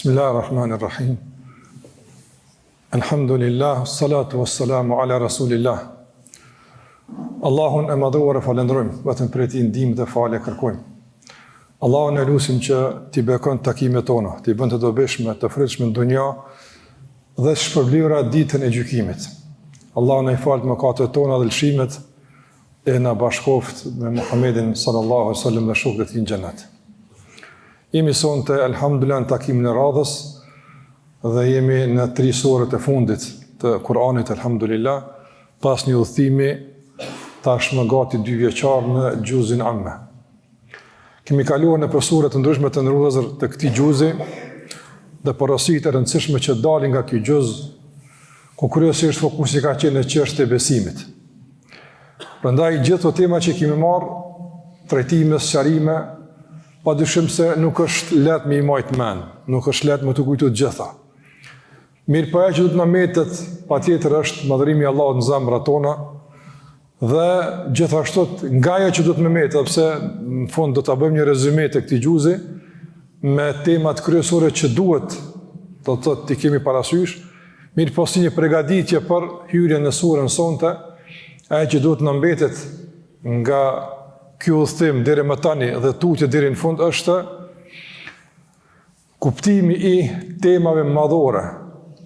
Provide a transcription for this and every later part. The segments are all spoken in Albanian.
Bismillahirrahmanirrahim. Elhamdulillah, salatu wassalamu ala rasulillah. Allahun e madhëruar e falënderojmë, vetëm prej tij ndihmë dhe falje kërkojmë. Allahun e lusim që t'i bekon takimet tona, t'i bën të dobishme, të frytshme në dunja dhe të shpërblyera ditën e gjykimit. Allahu na i faltë mëkatet tona dhe lëshimet e na bashkoftë me Muhammedin sallallahu alaihi wasallam dhe shokët e tij në xhenet. Jemi sonte elhamdulillah në takimin e radhës dhe jemi në tri suret e fundit të Kur'anit elhamdulillah pas një udhëtimi tashmë gati dy vjeçar në xhuzin Amme. Kemi kaluar nëpër sure të ndryshme të nderuar vëllezër të këtij xhuzi dhe porositë e rëndësishme që dalin nga ky xhuz, ku kryesisht fokusi ka qenë në çështjet e besimit. Prandaj gjithë këto tema që kemi marrë, trajtime, sqarime, pa dyshim se nuk është lehtë me i majtë mend, nuk është lehtë me t'u kujtu të gjitha. Mirëpo ajo që do të na mbetet, patjetër është madhërimi i Allahut në zemrat tona, dhe gjithashtu nga ajo që do të na mbetet, edhe pse në fund do ta bëjmë një rezume të këtij xhuzi, me temat kryesore që duhet, do të thotë t'i kemi parasysh, mirëpo si një pregaditje për hyrjen në surën sonte, ajo që duhet të na mbetet nga ky udhëtim deri më tani dhe tutje deri në fund është kuptimi i temave madhore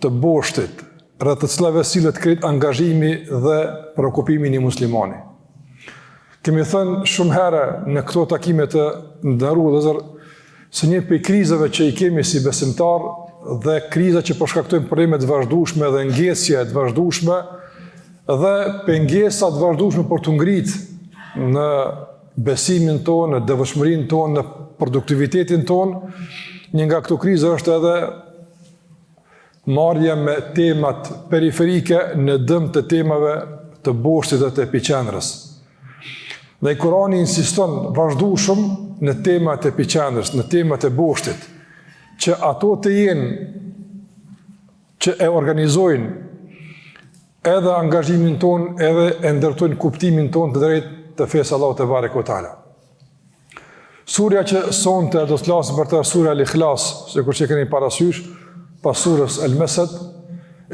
të boshtit, rreth të cilave sillet krejt angazhimi dhe preokupimi i një muslimani. Kemi thënë shumë herë në këto takime të nderuar vëllezër, se një prej krizave që i kemi si besimtar dhe kriza që po shkaktojnë probleme të vazhdueshme dhe ngecje të vazhdueshme dhe pengesa të vazhdueshme për t'u ngrit në besimin tonë, në devotshmërinë tonë, në produktivitetin tonë, një nga këto kriza është edhe marrja me temat periferike në dëm të temave të boshtit dhe të epiqendrës. Dhe Kurani insiston vazhdueshëm në temat e epiqendrës, në temat e boshtit, që ato të jenë që e organizojnë edhe angazhimin tonë, edhe e ndërtojnë kuptimin tonë të drejtë të fesë Allahut tebareke ve teala. Surja që sonte do të flasim për të surja Al-Ikhlas, sikur që keni parasysh, pas surës Al-Mesed,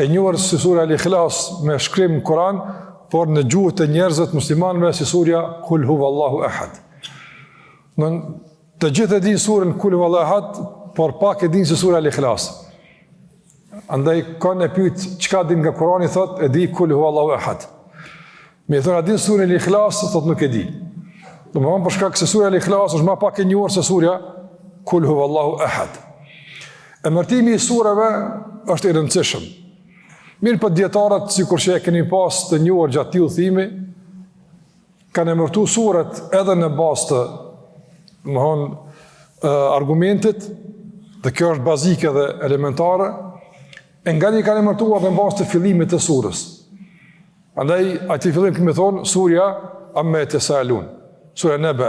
e njohur si surja Al-Ikhlas me shkrim në Kur'an, por në gjuhët e njerëzve të muslimanëve si surja Kul huwallahu ahad. Në të gjithë e dinë surën Kul huwallahu ahad, por pak e dinë si surja Al-Ikhlas. Andaj kon e pyet çka din nga Kurani thot e di kul hu Allahu ehad. Me i thonë a din surën El-Ikhlas thot nuk e di. Domethënë për shkak se surja El-Ikhlas është ma pak e njohur se surja kul hu Allahu ehad. Emërtimi i sureve është i rëndësishëm. Mirëpo dijetarët sikur që e keni pas të njohur gjatë këtij udhëtimi kanë emërtu suret edhe në bazë të, domethënë, argumentit, dhe kjo është bazike dhe elementare, e nganjëherë kanë emërtuar dhe në bazë të fillimit të surës. Andaj, aty fillim kemi thonë, surja Amme jetesaelun, surja Nebe,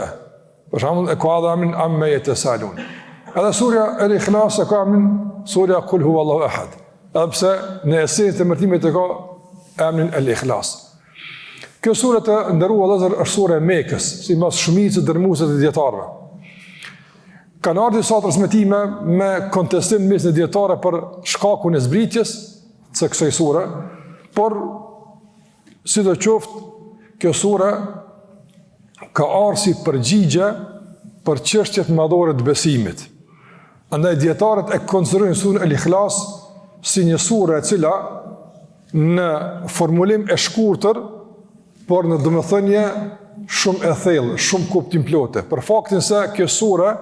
për shembull e ka edhe emrin Amme jetesaelun. Edhe surja El Ikhlas e ka emrin surja Kul hu Allahu Ehad, edhe pse në esencë të emërtimit e ka emrin El Ikhlas. Kjo sure të nderuar vëllezër është sure e Mekës, sipas shumicës dërmuese të dijetarëve. Kanë ardhur disa transmetime me kontestim në mesin e dijetarëve për shkakun e zbritjes së kësaj sure, por sidoqoftë kjo sure ka ardhur si përgjigje për çështjet madhore të besimit. Andaj dijetarët e konsiderojnë suren El Ikhlas si një sure e cila në formulim e shkurtër, por në domethënie shumë e thellë, shumë kuptimplote, për faktin se kjo sure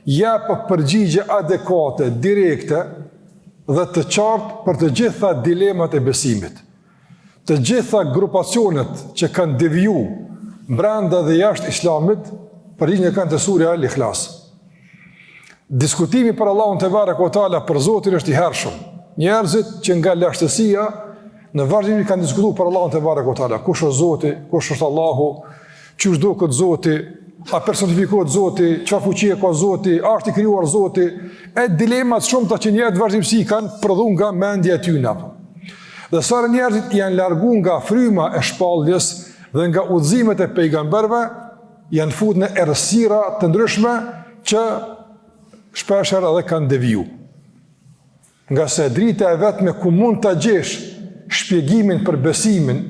jep përgjigje adekuate, direkte dhe të qartë për të gjitha dilemat e besimit. Të gjitha grupacionet që kanë deviju brenda dhe jashtë islamit, përgjigjen e kanë te surja El Ikhlas. Diskutimi për Allahun tebareke ve teala për Zotin është i hershëm. Njerëzit që nga lashtësia në vazhdim kanë diskutuar për Allahun tebareke ve teala, kush është Zoti, kush është Allahu, qysh duket Zoti, a personifikohet Zoti, çfarë fuqie ka Zoti, a është i krijuar Zoti, e dilema të shumta që njerëzit vazhdimësi kanë prodhu nga mendja e tyre. Dhe sa herë njerëzit janë largu nga fryma e shpalljes dhe nga udhëzimet e pejgamberëve, janë fut në errësira të ndryshme që shpeshherë edhe kanë deviju. Ngase drita e vetme ku mund ta gjesh shpjegimin për besimin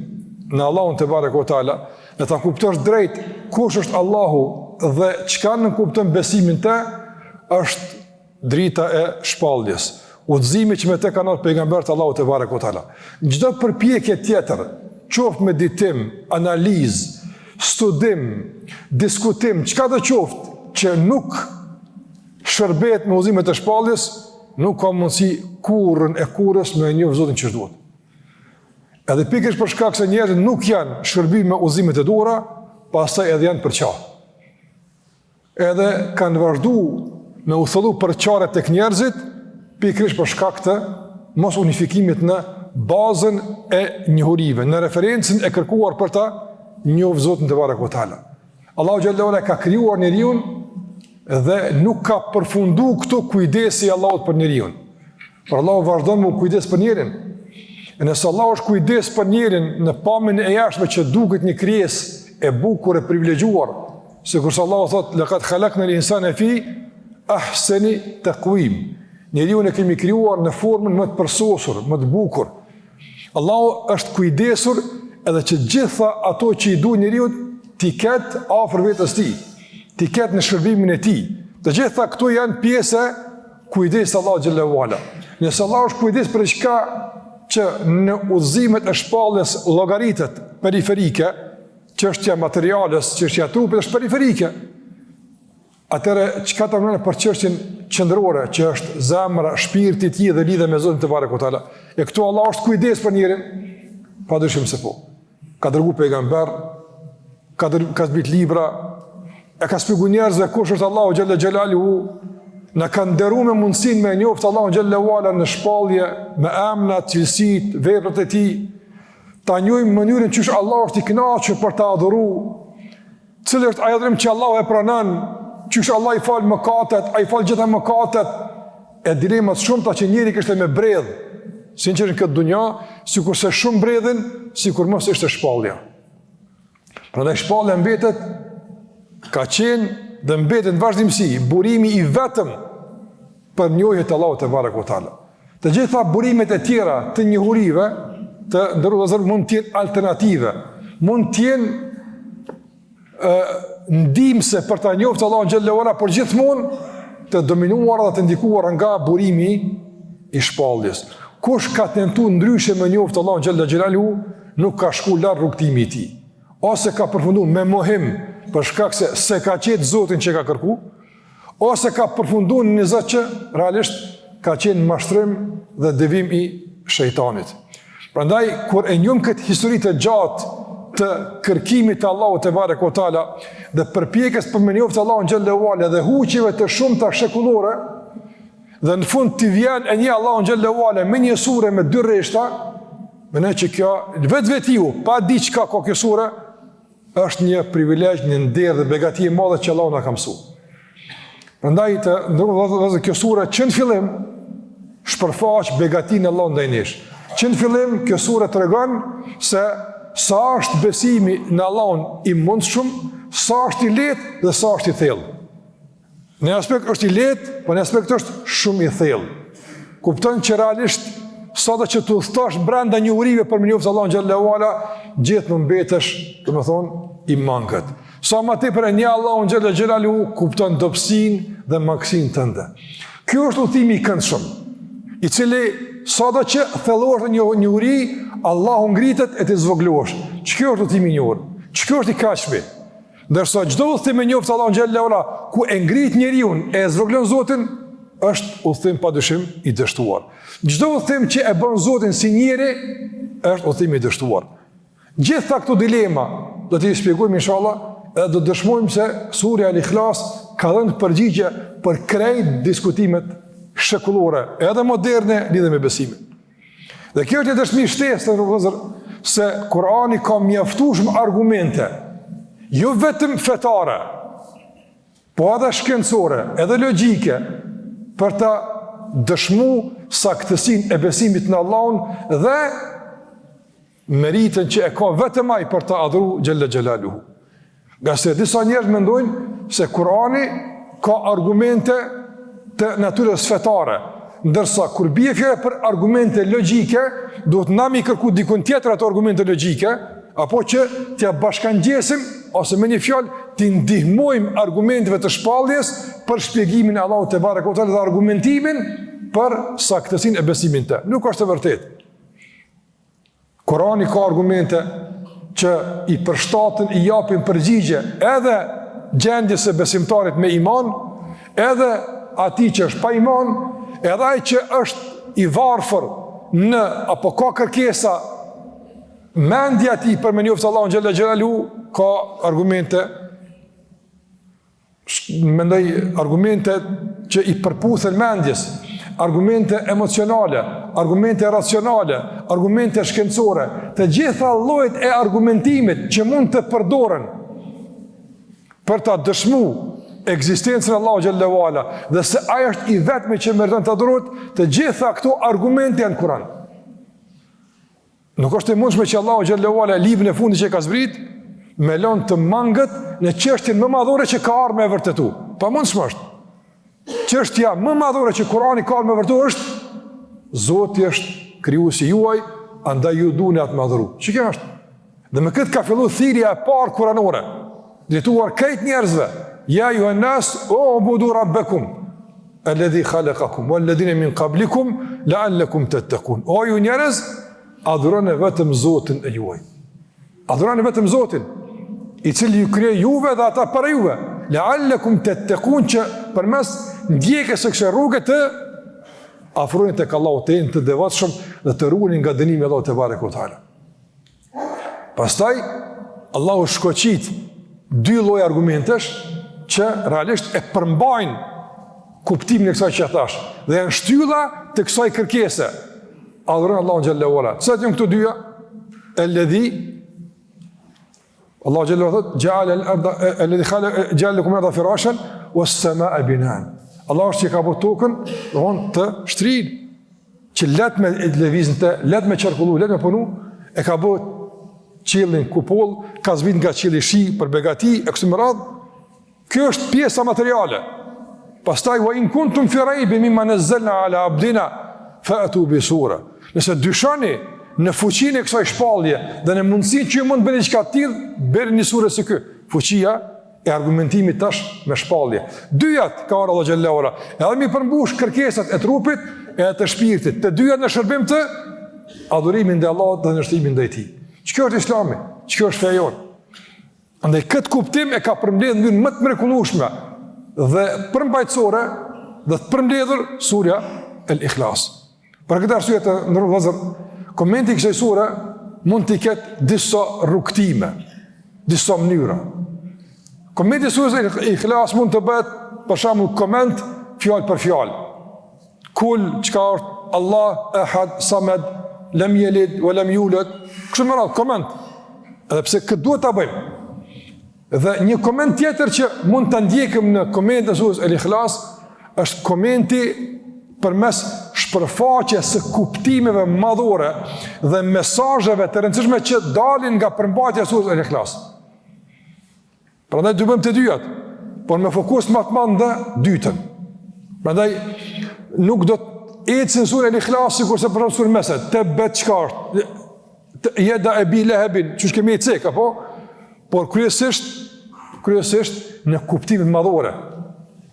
në Allahun tebareke ve teala, dhe ta kuptosh drejt kush është Allahu dhe çka nënkupton besimi n'te, është drita e shpalljes, udhëzimi që me të kanë ardhur pejgamberët e Allahut tebareke ve teala. Çdo përpjekje tjetër, qoftë meditim, analizë, studim, diskutim, çkado qoftë që nuk shërbehet me udhëzimet e shpalljes, nuk ka mundësi kurrën e kurrës me njohë Zotin qysh duhet. Edhe pikërisht për shkak se njerëzit nuk janë shërby me udhëzimet e duhura, pastaj edhe janë përça. Edhe kanë vazhdu me u thellu përçarjet tek njerëzit, pikërisht për shkak të mos unifikimit në bazën e njohurive, në referencën e kërkuar për ta njohë Zotin tebareke ve teala. Allahu xhelle ve ala ka krijuar njeriun dhe nuk ka përfundu këtu kujdesi i Allahut për njeriun. Por Allahu vazhdon me u kujdes për njerin. E nëse Allahu është kujdes për njerin në pamjen e jashtme që duket një krijesë e bukur e privilegjuar, sikurse Allahu thotë laqad khalaqna al-insana fi ahsani taqwim. Njeriun e kemi krijuar në formën më të përsosur, më të bukur. Allahu është kujdesur edhe që gjitha ato që i duhen njeriut t'i ketë afër vetes tij, t'i ketë në shërbimin e tij. Të gjitha këto janë pjesë e kujdesit të Allahut xhelle ve ala. Nëse Allahu është kujdes për diçka që në udhëzimet e shpalljes llogaritet periferike, çështja materiales, çështja e trupit është periferike. Atëherë çka të mendojmë për çështjen qendrore që është zemra, shpirti i tij dhe lidhja me Zotin tebareke ve teala. E këtu Allah është kujdes për njerin, pa dyshim se po. Ka dërgu pejgamber, ka dërgu, ka zbrit libra, e ka shpjegu njerëzve kush është Allahu xhelle xhelaluhu, na ka nderu me mundësinë me njoftë Allahun xhelle ve ala në shpallje, me emna, cilësitë, veprat e tij, ta njohim mënyrën qysh Allahu është i kënaqur për ta adhuru, Cili është ai adhurim që Allahu e pranon, qysh Allahu i fal mëkatet, a i fal gjitha mëkatet, e dilema të shumta që njeri kishte me bredh, sinqerisht në këtë dunja, sikurse shumë bredhin, sikur mos ishte shpallja. Prandaj shpallja mbetet, ka qenë dhe mbetet në vazhdimësi, burimi i vetëm për njohje të Allahut tebareke ve teala. Të gjitha burimet e tjera të njohurive të nderuar vëllezër mund të jenë alternative, mund të jenë ë ndihmëse për ta njoftë Allahun xhelle ve ala, por gjithmonë të dominuara dhe të ndikuara nga burimi i shpalljes. Kush ka tentu ndryshe me njoftë Allahun xhelle xhelaluhu, nuk ka shku larg rrugëtimi i tij. Ose ka përfundu me mohim për shkak se s'e ka gjetë Zotin që ka kërku, ose ka përfundu në një zot që realisht ka qenë mashtrim dhe devijim i shejtanit. Prandaj, kur e njohim këtë histori të gjatë të kërkimit të Allahut tebareke ve teala dhe përpjekjes për me njoftë Allahun xhelle ve ala dhe huqjeve të shumta shekullore dhe në fund ti vjen e njeh Allahun xhelle ve ala me një sure me dy rreshta, mendoj që kjo vetvetiu, pa di çka ka kjo sure, është një privilegj, një nder dhe begati e madhe që Allahu na ka mësu. Prandaj të nderuar vëllezër kjo sure që në fillim shpërfaq begatinë e Allahut ndaj nesh. Që në fillim kjo sure tregon se sa është besimi në Allahun i mundshëm, sa është i lehtë dhe sa është i thellë. Në një aspekt është i lehtë, po në një aspekt është shumë i thellë. Kupton që realisht sado që të udhëtosh brenda njohurive për me njoftë Allahun xhelle ve ala, gjithmonë mbetesh, domethënë, i mangët. Sa më tepër e njeh Allahun xhelle xhelaluhu, kupton dobësinë dhe mangësinë tënde. Kjo është udhëtimi i këndshëm, i cili sado që thellohesh në njohuri, Allahu ngritet e ti zvogëlohesh. Qikjo është udhëtimi i njohur? Qikjo është i këndshmi? Ndërsa çdo udhëtim me njoftë Allahun xhelle ve ala, ku e ngrit njeriun e zvogëlon Zotin, është udhëtim padyshim i dështuar. Çdo udhëtim që e bën Zotin si njeri, është udhëtim i dështuar. Gjitha këto dilema do t'i shpjegojmë inshallah edhe do të dëshmojmë se surja Al-Ikhlas ka dhënë përgjigje për krejt diskutimet shekullore edhe moderne lidhur me besimin. Dhe kjo është një dëshmi shtesë të nderuar vëllezër se Kurani ka mjaftueshëm argumente, jo vetëm fetare, po edhe shkencore, edhe logjike për ta dëshmu saktësinë e besimit në Allahun dhe meritën që e ka vetëm ai për ta adhuru xhelle xhelaluhu. Ngase disa njerëz mendojnë se Kurani ka argumente të natyrës fetare. Ndërsa kur bie fjala për argumente logjike, duhet na me i kërku dikun tjetër ato argumente logjike, apo që t'ia bashkangjesim ose me një fjalë t'i ndihmojmë argumenteve të shpalljes për shpjegimin e Allahut tebareke ve teala dhe argumentimin për saktësinë e besimit të. Nuk është e vërtetë. Kurani ka argumente që i përshtaten, i japin përgjigje edhe gjendjes së besimtarit me iman, edhe atij që është pa iman, edhe ai që është i varfër në apo ka kërkesa mendja e tij për me njoftë Allahun xhelle xhelaluhu ka argumente mendoj argumente që i përputhen mendjes, argumente emocionale, argumente racionale, argumente shkencore, të gjitha llojet e argumentimit që mund të përdoren për ta dëshmu ekzistencën e Allahut xhelle ve ala dhe se ai është i vetmi që meriton të adhurohet, të gjitha këto argumente janë në Kur'an. Nuk është e mundshme që Allahu xhelle ve ala librin e fundit që e ka zbrit me lon të mangët në çështjen më madhore që ka ardhur me e vërtetu. Pamundshme është. Çështja më madhore që Kurani ka ardhur me vërtetu është Zoti është krijuesi juaj, andaj ju duheni atë me adhuru. Qikjo është? Dhe me këtë ka fillu thirrja e parë kuranore, drejtuar krejt njerëzve, ja ejjuhen nas, ubudu rabbekum, Alladhi khalaqakum walladhina min qablikum la'allakum tattaqun. O ju njerëz, adhuroni vetëm Zotin e juaj. Adhuroni vetëm Zotin, i cili ju krijoi juve dhe ata para juve. La'allakum tattaqun që përmes ndjekjes së kësaj rruge të afroheni tek Allahu të jeni të devotshëm dhe të ruheni nga dënimi i Allahut tebareke ve teala. Pastaj Allahu shkoqit dy lloj argumentesh që realisht e përmbajnë kuptimin e kësaj që thash dhe janë shtylla të kësaj kërkese. Adhuroni Allahun xhelle ve ala. Cilat janë këto dyja? Alladhi Allahu xhelle ve ala thotë ja'ala al-ardha alladhi khalaqa ja'ala lakum al-ardha firashan was-samaa binaan. Allahu është që ka bërë tokën, domthon të shtrirë që lehtë me lëviz në të, lehtë me qarkullu, lehtë me punu, e ka bë qiellin kupoll, ka zbrit nga qielli shi për begati e kështu me radhë. Kjo është pjesa materiale. Pastaj wa in kuntum fi raybin mimma nazzalna ala abdina fa'tu bi sura. Nëse dyshoni në fuqinë e kësaj shpallje dhe në mundësinë që ju mund të bëni diçka të tillë, bëni një sure si ky. Fuqia e argumentimit tash me shpallje. Dyjat ka ardhur Allahu xhelle ve ala, edhe m'i përmbush kërkesat e trupit edhe të shpirtit, të dyjat në shërbim të adhurimit ndaj Allahut dhe nënshtrimit ndaj tij. Qikjo është Islami, qikjo është feja jonë. Andaj këtë kuptim e ka përmbledhur në mënyrë më të mrekullueshme dhe përmbajtësore dhe të përmbledhur surja El Ikhlas. Për këtë arsye të nderuar vëllezër, komenti i kësaj sure mund t'i ketë disa rrugëtime, disa mënyra. Komenti i sures El Ikhlas mund të bëhet për shembull koment fjalë për fjalë. Kul, çka është Allah, Ehad, Samed, lem jelid, ve lem juled, kështu me radhë, koment. Edhe pse këtë duhet ta bëjmë. Dhe një koment tjetër që mund ta ndjekim në komentin e sures El Ikhlas, është komenti përmes shpërfaqjes së kuptimeve madhore dhe mesazheve të rëndësishme që dalin nga përmbajtja e sures El Ikhlas. Prandaj do bëjmë të dyjat, por me fokus më të madh në dytën. Prandaj nuk do të ecim suren El Ikhlas sikurse për shembull suren Mesed, tebbet çka është, jeda ebi lehebin, qysh kemi e cek, apo? Por kryesisht, kryesisht në kuptimet madhore.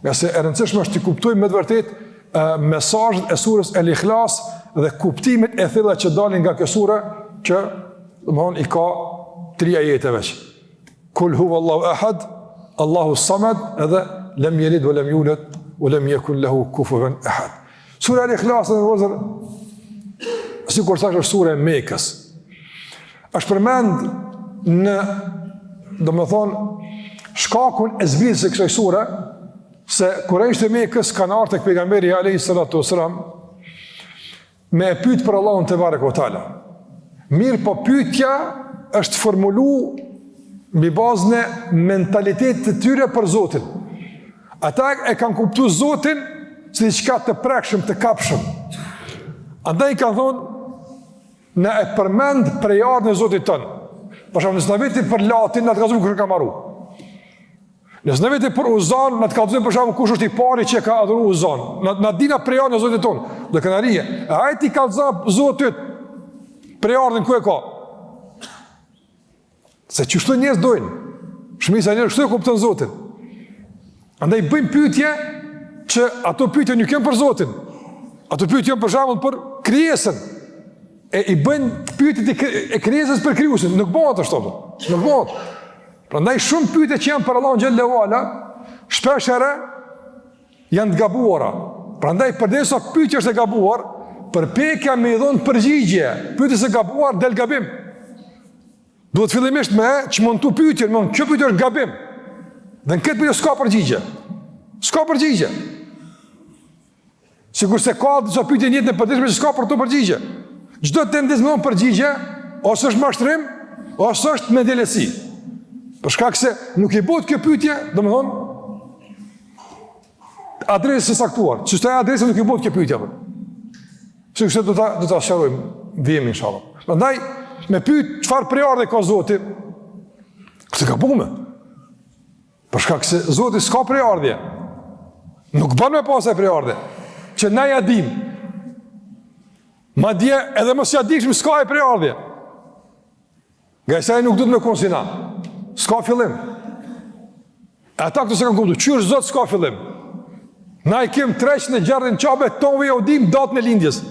Ngase e rëndësishme është të kuptojmë me të vërtetë mesazhet e surës El Ikhlas dhe kuptimet e thella që dalin nga kjo sure që domthon i ka tri ajete veç. Kul huwa Allahu ahad, Allahu samad edhe lem yelid wa lem yulad wa lem yakul lahu kufuwan ahad. Sura Al-Ikhlas vëllezër sikur thashë është sura e Mekës. Është përmend në domethënë shkakun e zbritjes së kësaj sure se kurejshët e Mekës kanë ardhur tek pejgamberi alayhi salatu wasalam me e pyet për Allahun tebareke ve teala. Mirëpo pyetja është formulu mbi bazën e mentalitetit të tyre për Zotin. Ata e kanë kuptu Zotin si diçka të prekshëm, të kapshëm. Andaj kanë thonë, na e përmend prejardhjen e Zotit tonë. Për shembull, nëse na vetin për Latin, na të kallzojmë kush e ka maru. Nëse na vetim për Uzan, na të kallzojmë për shembull kush është i pari që e ka adhuru Uzan. Na na dina prejardhjen e Zotit tonë. Do krenarie. E ai t'i kallzon Zotit prejardhjen ku e ka? Se qështu njerëz dojnë. Shumica njerëz kështu e kupton Zotin. Andaj bëjnë pyetje që ato pyetje nuk janë për Zotin. Ato pyetje janë për shembull për krijesën. E i bëjnë pyetjet e krijesës për krijuesin, nuk bëhet ashtu. Nuk bëhet. Prandaj shumë pyetje që janë për Allahun xhelle ue ala, shpesh herë janë të gabuara. Prandaj përderisa pyetja është e gabuar, përpjekja me i dhon përgjigje, pyetjes së gabuar del gabim. Duhet fillimisht me çmontu pyetjen, me kjo pyetje është gabim. Dhe në këtë pyetje s'ka përgjigje. S'ka përgjigje. Sikurse ka disa pyetje në jetën e përditshme që s'ka për to përgjigje. Çdo tendencë me dhon përgjigje, ose është mashtrim, ose është mendjelehtësi. Për shkak se nuk i bëhet kjo pyetje, domethënë adresës së caktuar. Qësaj adresë nuk i bëhet kjo pyetje apo. Sikurse do ta do ta sqarojmë vijmë inshallah. Prandaj me pyet çfarë prejardhje ka Zoti? Këtë gabume. Për shkak se Zoti s'ka prejardhje. Nuk bën me pasë prejardhje. Që na ja dim. Madje edhe mos ja dishim s'ka prejardhje. Ngase ai nuk duhet me konë si na. S'ka fillim. E ata këtu s'e kanë kuptu. Qysh Zot s'ka fillim. Na i kem 360 qabe, tonve jau dim datën e lindjes.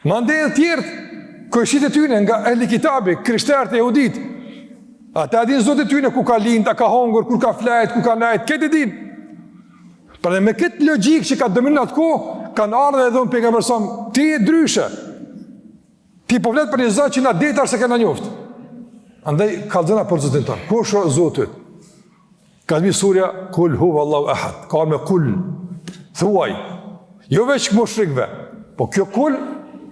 Mandej edhe tjerët, kojshitë e tyne nga ehli kitabi, krishterët e jehudit, ata e dinë Zotin e tyne ku ka lind, a ka hongër, kur ka flejt, ku ka nejt, këtë e dinë. Pra dhe me këtë logjikë që ka dominu atë kohë, kanë ardhë edhe thonë pejgamberit a.s., ti je ndryshe, ti po flet për një Zot që na deri tash s'e kena njoftë. Andaj, kallzona për Zotin tonë, kush është Zoti yt? Ka zbrit surja Kul huwa Allahu ahad. Ka me kul. Thuaj. Jo veç mushrikëve, po kjo kul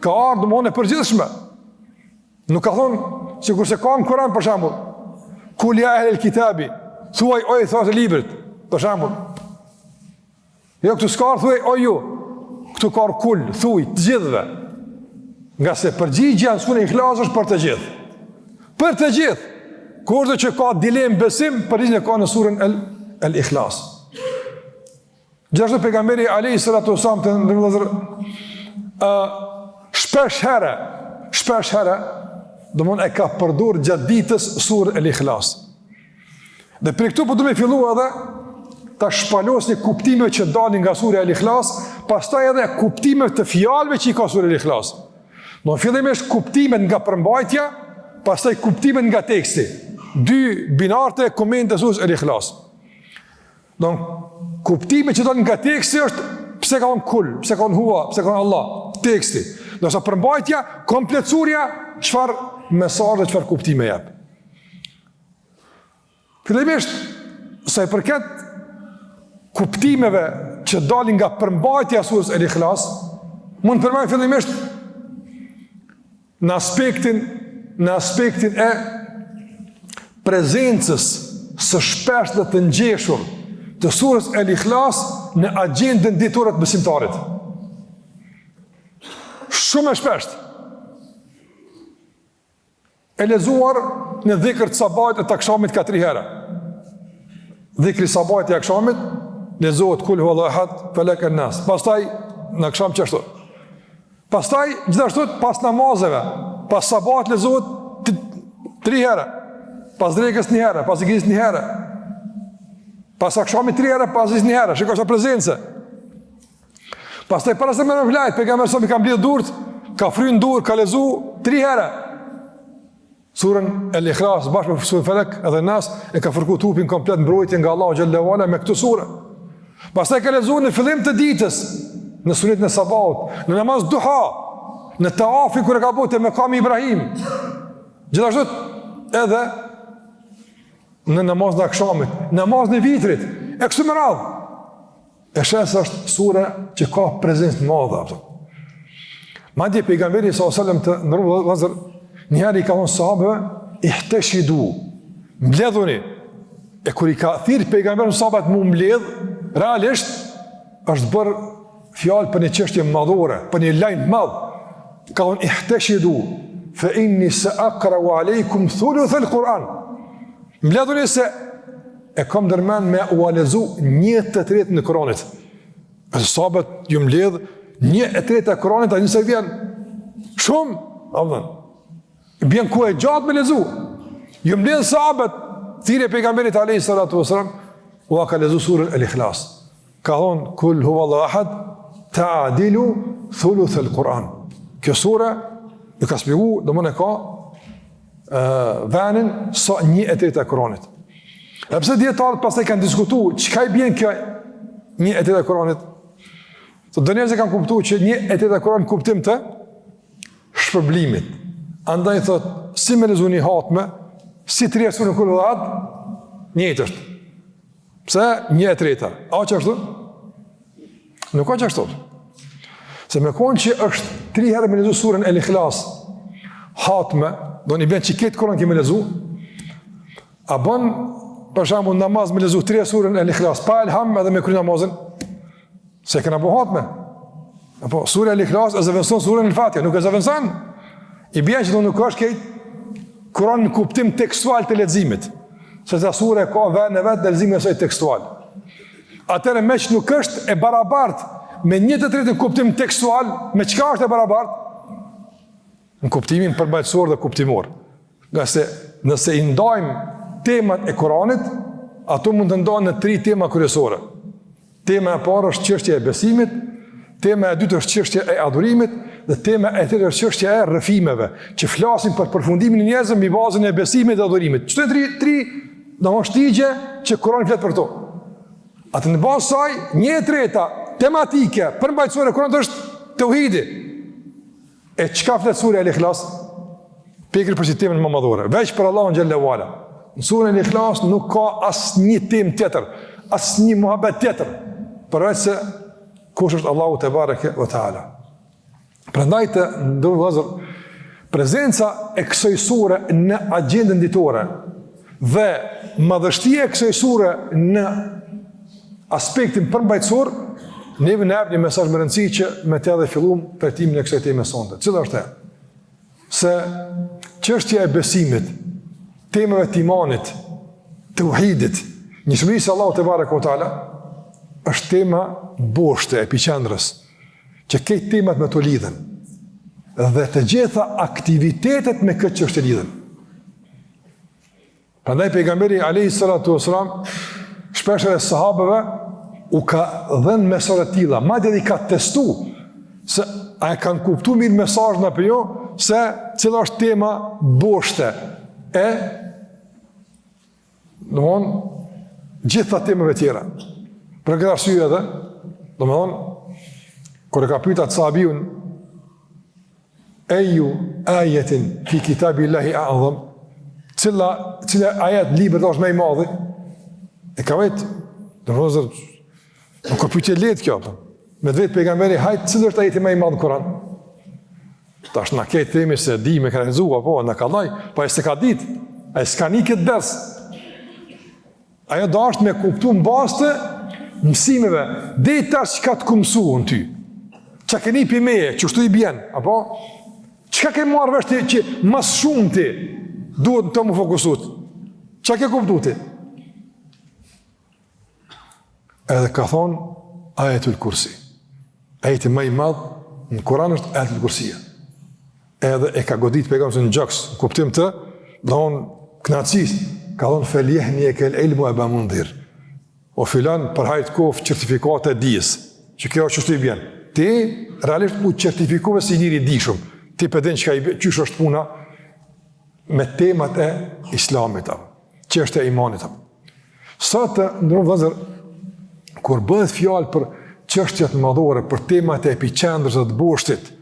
ka ardhur domthonë e përgjithshme. Nuk ka thonë sikurse ka në Kur'an për shembull. Kul ja ehlel kitabi. Thuaj o ithtarët e librit, për shembull. Jo, këtu s'ka ardhë, thuaj, o ju, këtu ka ardhë kul, thuj, të gjithëve. Ngase përgjigja në suren Ikhlas është për të gjithë. Për të gjithë. Kushdo që ka dilemë n'besim, përgjigjen e ka në suren El, El Ikhlas. Gjithashtu pejgamberi alejhi salatu ue selam të nderuar vëllezër, uh, shpesh herë, shpesh herë, domethënë e ka përdor gjatë ditës suren El Ikhlas. Dhe prej këtu po du me fillu edhe ta shpalos një kuptime që dalin nga surja El Ikhlas, pastaj edhe kuptime të fjalëve që i ka surja El Ikhlas. Do fillimisht kuptimet nga përmbajtja, pastaj kuptimet nga teksti. Dy binarë të komentit të sures El Ikhlas. Do kuptimet që dalin nga teksti është pse ka thonë kul, pse ka thonë hua, pse ka thonë Allah, teksti. Ndërsa përmbajtja, komplet surja, çfarë mesazhe, çfarë kuptime jep. Fillimisht, sa i përket kuptimeve që dalin nga përmbajtja e surës El Ikhlas, mund të përmend fillimisht në aspektin në aspektin e prezencës së shpeshtë dhe të ngjeshur të surës El Ikhlas në agjendën ditore të besimtarit. Shumë e shpeshtë. E lexuar në dhikr të sabahit e të akshamit ka tri herë. Dhikri i sabahit e akshamit lexohet kul huwallahu ahad, felek e nas. Pastaj në aksham qashtu. Pastaj gjithashtu pas namazeve, pas sabahit lexohet tri herë. Pas drekës një herë, pas ikindisë një herë. Pas akshamit tri herë, pas ikindisë një herë. Shiko sa prezencë. Pastaj para se me flajt, pejgamberi a.s. i ka mbledh durt, ka fry n'durë, ka lexu tri herë. Surën El Ikhlas bashkë me surën Felek edhe Nas e ka fërku trupin komplet mbrojtje nga Allahu xhelle ue ala me këtë sure. Pastaj ka lexu në fillim të ditës, në sunetin e sabahut, në namaz duha, në tavafin kur e ka bo te mekami Ibrahim. Gjithashtu edhe në namazin e akshamit, namazin e vitrit, e kështu me radhë. E sheh se është sure që ka prezencë të madhe, apo. Madje pejgamberi s.a.s. të nderuar vëllezër, njëherë i ka thonë sahabëve, ihteshidu, mbledhuni, e kur i ka thirrë pejgamberi sahabët m'u mbledh, realisht, është bërë fjalë për një çështje madhore, për një lajm të madh, ka thonë ihteshidu, fe inni se akrau alejkum thuluthel Kur'an,. Mbledhuni se e kam ndërmend me ua lexu një të tretën e Kuranit. E sahabët ju mbledh një e treta e Kuranit, a dini sa vjen? Shumë, a vjen. Bjen kohë e gjatë me lexu. Ju mbledh sahabët, thirrje pejgamberit alayhi salatu wasalam, ua ka lexu surën El-Ikhlas. Ka thonë, kul huwa Allahu ahad, ta'dilu thuluth al-Quran. Kjo sure, e ka shpjegu, domethënë e ka e, venin sa një e treta e Kuranit. Edhe pse dijetarët pastaj kanë diskutu, çka i bjen kjo një e treta e Kuranit? Të do njerëz e kanë kuptu që një e treta e Kuranit kuptim të shpërblimit. Andaj thot, si me lexu një hatme, si tri herë suren kul huwa ahad, njëjtë është. Pse një e treta? A qashtu? Nuk a qashtu. Se me konë që është tri herë me lexu suren El Ikhlas, hatme, do i bjen që krejt Kuran ki me lexu, a bën, për shembull, namaz me lexu tri herë suren El Ikhlas, pa elham edhe me kry namazin, se e kena bo hatme. Apo, surja El Ikhlas e zëvendëson suren El Fatiha, nuk e zëvendëson. I bjen që do nuk është krejt Kuran në kuptim tekstual të leximit, se secila sure ka vendin e vet në leximin e saj tekstual. Atëherë meqë nuk është e barabart me një të tretën kuptim tekstual, me çka është e barabart? Në kuptimin përmbajtësor dhe kuptimor. Ngase nëse i ndajmë temat e Kuranit, ato mund të ndahen në tri tema kryesore. Tema e parë është çështja e besimit, tema e dytë është çështja e adhurimit dhe tema e tretë është çështja e rrëfimeve, që flasin për përfundimin e njerëzve mbi bazën e besimit dhe adhurimit. Këto tri tri domethënë shtigje që Kurani flet për to. Atë në bazë saj, një e treta tematike përmbajtësore e Kuranit është teuhidi. E çka flet surja El Ikhlas? Pikërisht për qët temën më madhore, veç për Allahun xhelle ue ala. Në surën El Ikhlas nuk ka asnjë temë tjetër, asnjë muhabet tjetër, përveç se kush është Allahu tebareke ve teala. Prandaj të nderuar vëllezër, prezenca e kësaj sure në agjendën ditore dhe madhështia e kësaj sure në aspektin përmbajtësor, neve na jep një mesazh me rëndësi që me të edhe fillum trajtimin e kësaj teme sonte. Cila është ajo? Se çështja e besimit, temave të imanit, teuhidit, njëshmërisë së Allahut tebareke ve teala, është tema boshte e epiqendrës, që krejt temat me to lidhen, dhe të gjitha aktivitetet me këtë çështje lidhen. Prandaj pejgamberi alayhi salatu wasalam shpesh edhe sahabëve u ka dhënë mesazhe të tilla, madje edhe i ka testu se a e kanë kuptuar mirë mesazhin apo jo, se cila është tema boshte e domthon gjitha temave tjera. Për këtë arsye edhe, domthon kur e ka pyet atë sahabiun Eju ajetin fi kitabillahi a'dham, cila, cila ajet në libër është më i madhi, e ka vetë, domethënë, nuk o pyetje e lehtë kjo, po. me të vetë pejgamberi, hajt, cili është ajeti më i madh në Kuran? Tash na krejt themi se di me ka lexu, apo, na ka laj, po ai s'e ka ditë, ai s'ka ni këtë ders, Ai u dashtë me kuptu në bazë të mësimeve, deri tash çka të kom mësu unë ty, çka ke ni pi meje, qështu i bjen, apo? Çka ke marrë vesh ti që ma s'shumti duhet në të m'u fokusu? Çka ke kuptu ti? Edhe ka thonë, ajetul kursi. Ajeti ma i madh në Kuran është ajetul kursia. Edhe e ka godit pejgamberi në gjoks, në kuptim të, domethonë, knaqësisë, ka thonë, fel jehnijeke ilmu eba Mundhir. O filan, për hajr t'koftë certifikata e dijes, që kjo është qështu i bjen. Ti, realisht, u certifikove si njeri i dijshëm. Ti pe din çka i bjen, qysh është puna me temat e islamit, apo, çështja e imanit. Apo. Sot të nderuar vëllezër, kur bëhet fjalë për çështjet madhore, për temat e epiqendrës dhe të boshtit,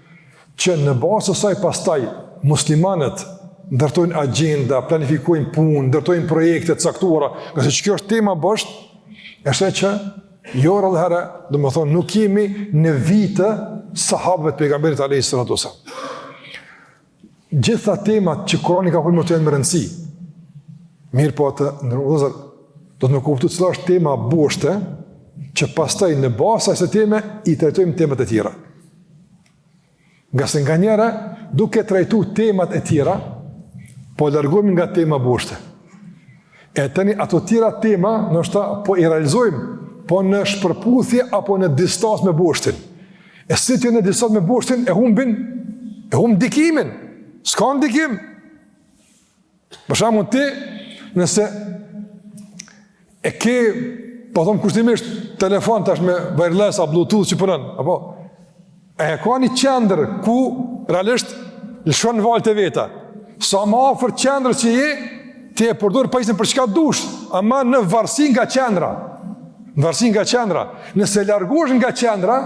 që në bazë të saj pastaj muslimanët ndërtojnë agjenda, planifikojnë punë, ndërtojnë projekte të caktuara, ngase që kjo është tema bosht, e sheh që jo rrallëherë, domethonë, nuk jemi në vijë të sahabëve të pejgamberit alejhi salatu ue selam. Gjitha temat që Kurani ka folë me to janë me rëndësi. Mirëpo të nderuar vëllezër, duhet me kuptu cila është tema boshte, që pastaj në bazë asaj teme i trajtojmë temat e tjera. Ngase nganjëherë, duke trajtu temat e tjera, po largohemi nga tema boshte. E tani ato tjera tema, ndoshta po i realizojmë, po në shpërputhje apo në distancë me boshtin. E si të jenë në distancë me boshtin, e humbin, e humb ndikimin, s'ka ndikim. Për shembull ti, nëse e ke, po thom kushtimisht, telefon tash me wireless a bluetooth që punon, apo, e ka një qendër ku realisht lëshon valët e veta. Sa më afër qendrës që je, ti e përdor pajisjen për çka dush, ama në varësi nga qendra. Në varësi nga qendra. Nëse largohesh nga qendra,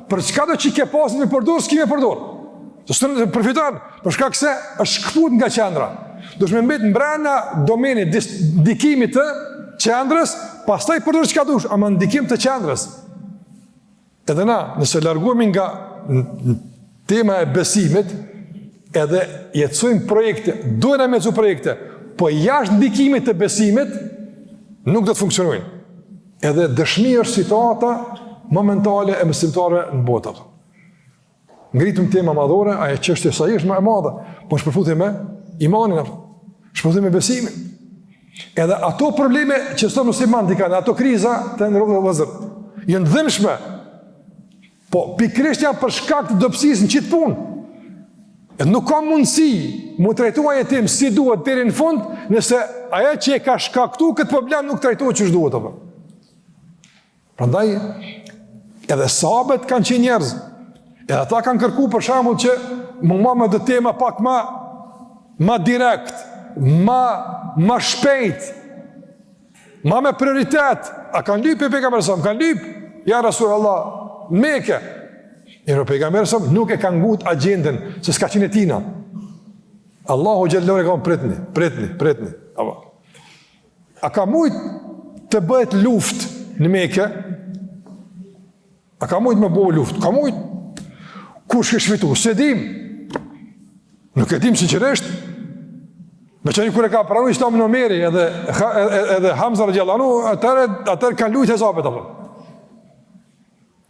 për çkado që ke pasur me përdor, s'ki me përdor. Të s'të përfiton, për shkak se është shkëput nga qendra. Duhesh me mbet mbrenda domenit ndikimit të qendrës, pastaj përdor çka dush, ama ndikim të qendrës. Edhe na, nëse largohemi nga tema e besimit, edhe jetësojmë projekte, duhen me jetësu projekte, po jashtë ndikimit të besimit, nuk do të funksionojnë. Edhe dëshmi është situata momentale e besimtarëve në botë. Ngritëm tema madhore, ajo çështje sa është më e madhe, po shpërputhje me imanin apo shpërputhje me besimin. Edhe ato probleme që sot muslimanët i kanë, ato kriza të nderuar vëllezër, janë të dhimbshme. Po pikërisht janë për shkak të dobësisë në qit punë. E nuk ka mundësi m'u trajtu ajo temë si duhet deri në fund, nëse ajo që e ka shkaktu këtë problem nuk trajtohet qysh duhet apo. Prandaj edhe sahabët kanë qenë njerëz. Edhe ata kanë kërku për shembull që m'u marrë me do tema pak ma ma direkt, ma ma shpejt, ma me prioritet. A kanë lyp prej pejgamberit a.s., kanë lyp ja Rasulullah në Mekë. Mirëpo pejgamberi a.s. nuk e ka ngut agjendën se s'ka qenë e tina. Allahu xhelle ka thonë pritni, pritni, pritni. Apo. A ka mujt të bëhet luftë në Mekë? A ka mujt me bo luftë? Ka mujt. Kush kish fitu? S'e dim. Nuk e dim sinqerisht. Me qenë kur e ka pranu islamin Omeri edhe, edhe, edhe Hamza radiallahu anhu, atëherë, atëherë kanë lujtë hesapet, apo.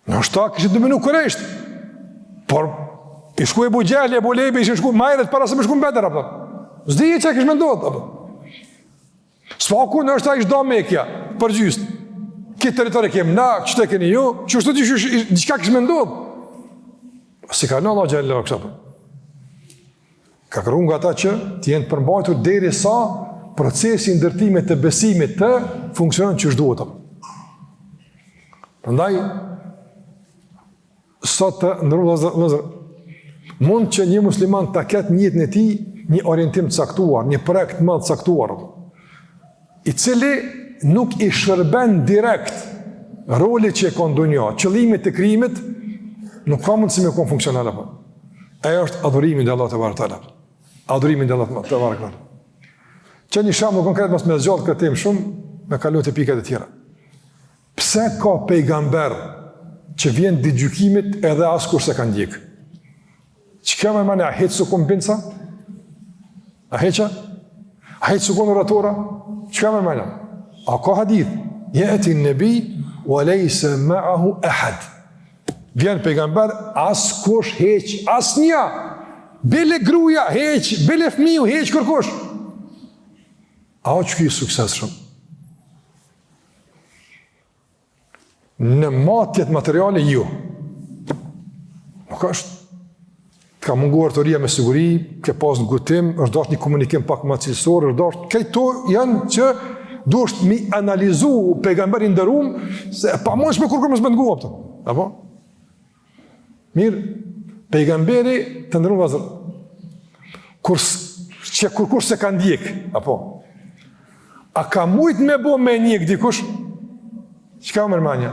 Ndoshta kishin dominu kurejshët, por i shku Ebu Xhehli, Ebu Lehebi, ishin shku ma herët para se me shku në Bedër, apo. S'dihet çka kish me ndodhë, apo. S'paku ndoshta ish da Mekja, për gjysë. Këtë territor e kem na, qëtë e keni ju, qështu të ish, diçka kish me ndodhë. S'i ka lon Allahu xhelle kështu, apo. Ka kërku nga ata që të jenë të përmbajtur derisa procesi i ndërtimit të besimit të funksionon qysh duhet. Prandaj sot të nderuar vëllezër, mund që një musliman ta ketë në jetën e tij një orientim të caktuar, një projekt të madh të caktuar, i cili nuk i shërben direkt rolit që e ka në dunja, qëllimit të krijimit, nuk ka mundësi me konë funksional, apo. Ajo është adhurimi ndaj Allahut tebareke ve teala. Adhurimi ndaj Allahut tebareke ve teala. Që një shembull konkret mos me zgjat këtë temë shumë, me kalu te pikat e tjera. Pse ka pejgamber që vjen ditë gjykimit edhe askush s'e ka ndjek? Çka me mene, a hiç s'u kon bindsa? A hiç a? A hiç s'u kon oratora? Çka me mene? A ka hadith? Jeti nebi, wa lejse ma'ahu ehad. Vjen pejgamber, askush hiç, asnjë. Bile gruja hiç, bile fëmiu hiç, kërkush. A o qiky i suksesshëm? Në matjet materiale, jo. Nuk është. Të ka munguar oratoria me siguri, ke pas ngutim, është dasht një komunikim pak më cilësor, është dasht, këto janë që duhesh mi analizu pejgamber i nderum, se e pamundshme kurrë mos me ngu, a kupton. Apo? Mirë, pejgamberi të nderuar vëllezër, kur, që kurkush s'e ka ndjek, apo, a ka mujt me bo me ndjek dikush? Çka merr menja?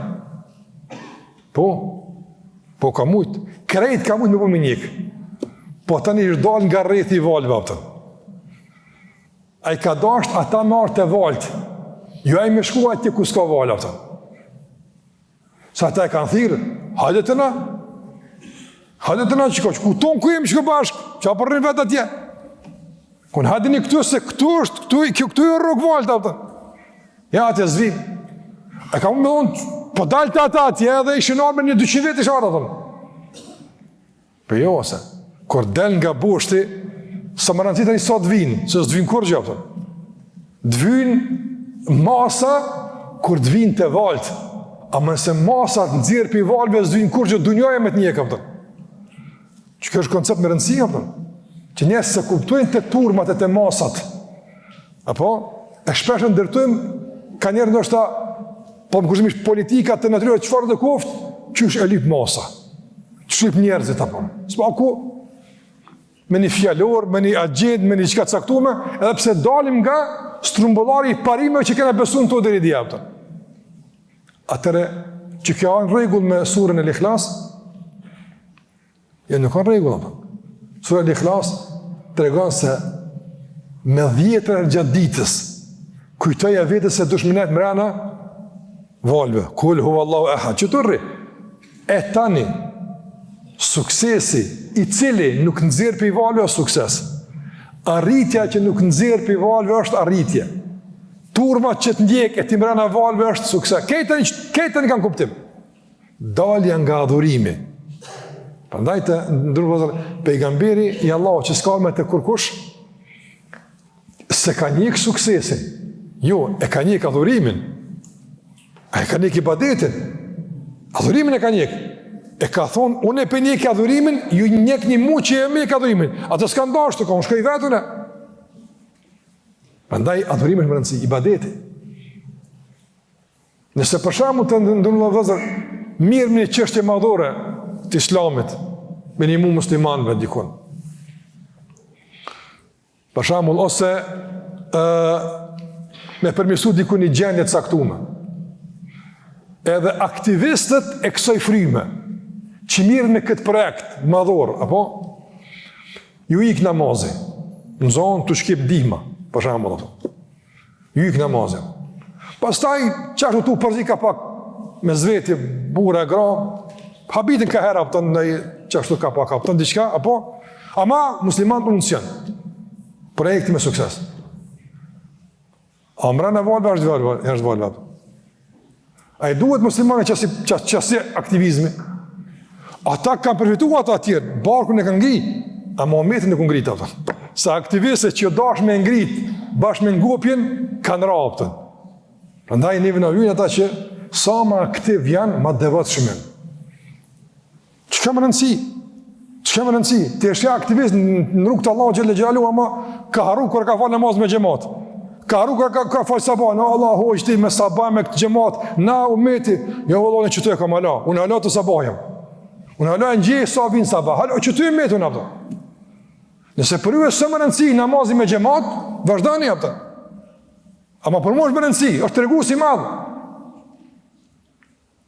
Po, po ka mujt, krejt ka mujt me bo me ndjek. Po tani është dalë nga rrethi i valëve, a kupton. Ai ka dasht ata me ardh te valët, jo ai me shku atje ku s'ka valë, a kupton. Se ata e kanë thirrë, hajde te na, hajde te na që ka, që ku tonë ku jemi që ku bashkë, që a po rrin vetë atje. Kun hajdeni këtu se këtu është, këtu, kjo këtu e rrok valët, a kupton. Ja, atje s'vim. E ka me thonë, po dal te ata atje edhe ishin ardhë me një 200 vetë ishin ardhë, a kupton. Po jo, ose, kur del nga boshti, s'ka rëndësi tani sa të vinë, se s'të vinë kurgjë, a kupton. Të vinë. Masa, kur të vinë te valët, ama nëse masa të nxjerr prej valëve, s'vyn kurgjë, dunjaja me të njek, a kupton. Që kjo është koncept me rëndësi, a kupton. Që njerëzit s'e kuptojnë te turmat e te masat. Apo, e shpesh e ndërtojmë, kanjëherë ndoshta, po më kushtimisht politika të natyrës, çfarëdo koftë, qysh e lyp masa, qysh lyp njerëzit, apo. S'paku, me një fjalor, me një agjendë, me një çka të caktume, edhe pse dalim nga strumbullari i parimeve që kena besu në to deri dje, a kupton. Atëherë, që kjo a në rregull me surën El Ikhlas, Jo, nuk ka rregull, apo. Sura El-Ikhlas tregon se me dhjetëra herë gjatë ditës, kujtoja vetes se dush me nejt mrena valëve, kul hu Allahu ehad, që të rri. E tani, suksesi i cili nuk nxjerr prej valëve është sukses. Arritja që nuk nxjerr prej valëve është arritje. Turma që të ndjek e ti mrena valëve është sukses. Krejt tani kanë kuptim. Dalja nga adhurimi. Prandaj të nderuar vëllezër, pejgamberi i Allahut që s'ka me të kurkush, s'e ka njek suksesin, jo, e ka njek adhurimin, e ka njek ibadetin, adhurimin e ka njek, e ka thonë, unë e pe njeki adhurimin, ju njekni mu që e me adhurimin, ata s'kanë dashtë, ka unë shkoj vetune. Prandaj adhurimi është me rëndësi, ibadeti. Nëse për shembull të nderuar vëllezër, merrem me një çështje madhore të islamit, me ndihmu muslimanëve dikun. Për shembull ose ë me përmirësu dikun një gjendje të caktume. Edhe aktivistët e kësaj fryme që mirren me këtë projekt madhor, apo ju ik namazi. Më zonë tu shkip ndihma, për shembull apo. Ju ik namazi. Pastaj, qashtu tu përzi ka pak mes veti, burra e gra, habiten ka herë, apëton, në qashtu ka pak, apëton, diçka, apo? Ama, muslimanët unë s'janë. Projekti me sukses. A mrena valëve, është valëve, është valëve. A i duhet muslimanëve qasi, qasi aktivizmi? Ata kanë përfitu ata tjerë, barkun e kanë ngrit, ama umetin nuk u ngrit, apëton. Se aktivistët që dash me ngrit, bashkë me ngopjen, kanë ra, apëton. Prandaj neve na vyjnë ata që sa ma aktiv janë, ma devotshëm janë. Çka me rëndësi? Çka me rëndësi? Ti je aktivist në rrugë të Allahut xhele xhelaluhu, ama ka harru kur ka falë namaz me xhemat. Ka harru kur ka, ka falë sabah, në Allah hoxhë ti me sabah me këtë xhemat, na umeti, jo vëlla unë qëtu e kam hala, unë hala te sabah jam. Unë hala e ndjej sa vinë sabah, hala qëtu e metu në apëton. Nëse për ju s'është me rëndësi namazi me xhemat, vazhdoni apëton. Ama për mua është me rëndësi, është tregues i madh.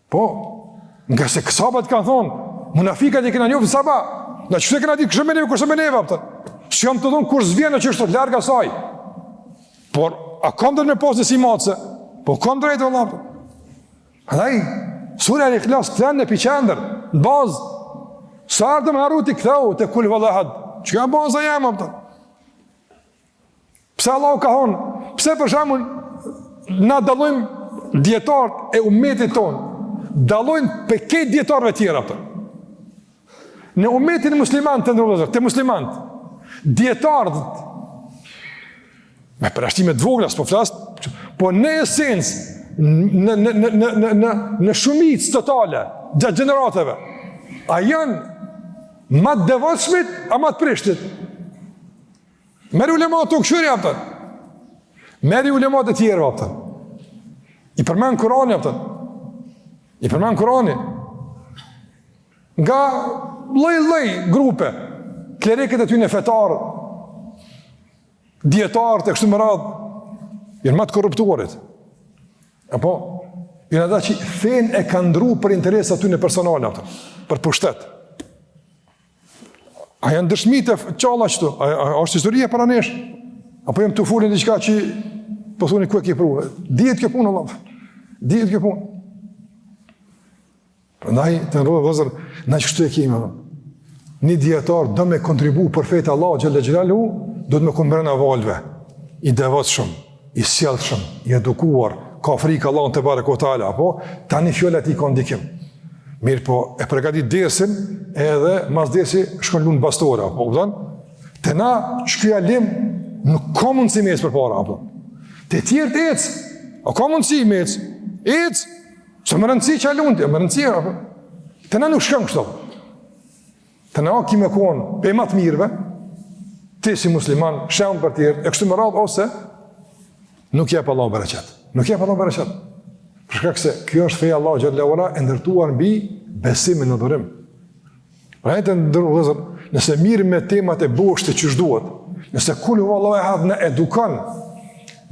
Po, ngase sahabët kanë thonë, munafikat i kena njoftë n'sabah, na qysh e kena ditë, kush me neve, kush me neve, apëton. S'jam tu thonë, kush s'vjen në qështë larg asaj. Por, a kam drejt me pasë njësi matëse? Po, kam drejt, vëlla, apëton. Andaj, surja El Ikhlas, të në epiqendër, në bazë, sa herë me harru ti kthehu te kul huvallahu ehad, që ka baza jeme, apëton. Pse Allahu ka thonë, pse për shembull na dallojmë dijetarët e umetit tonë, dallojnë prej krejt dijetarëve tjerë apo. Në umetin musliman të nderuar vëllezër, te muslimanët, dijetarët me përjashtime të vogla, s'po flas, po në esencë në në në në në në në shumicë totale gjatë gjeneratave, a janë ma të devotshmit a ma të prishtit? Merri ulemat tonë kqyri, apëton. Merri ulemat e tjerë, apëton. I përmen Kurani, apëton. I përmen Kurani. Nga lloj-lloj grupe, klerikët e tyne fetarë, dijetarët e kështu me radhë, janë ma të korruptuarit. Apo, janë ata që fenë e kanë ndrru për interesa tyne personale, apëton, për pushtet. A janë dëshmitë e gjalla qëtu? A, a, a është historia para nesh? Apo jam tu folë diçka që po thoni ku e ke pru? Dihet kjo punë, Allah. Dihet kjo punë. Prandaj, të nderuar vëllezër, na qështu e kemi, Allah. Një dijetar do me kontribu për fe të Allahut xhele xhelaluhu, duhet me konë mrena valëve, i devotshëm, i sjellshëm, i edukuar, ka frikë Allahun tebareke ve teala, apo tani fjala e tij ka ndikim. Mirëpo, e përgatit dersin edhe mas dersi shkon lun bastore, apo kupton? Te na qiky alim nuk ka mundësi me ecë përpara, apo. Te tjerët ecë. A ka mundësi me ecë? Ecë! Se me rëndësi që a lundi, me rëndësi, apo? Te na nuk shkon kështu. Te na ki me konë, pej ma të mirëve, ti si musliman, shembull për tjerë, e kështu me radhë, ose nuk jep Allahu bereqet. Nuk jep Allahu bereqet. Për shkak se kjo është feja e Allahut xhelle ue ala e ndërtuar mbi besimin në adhurim. Pra të nderuar vëllezër, nëse merremi me temat e boshtit qysh duhet, nëse kul huwallahu ehad na edukon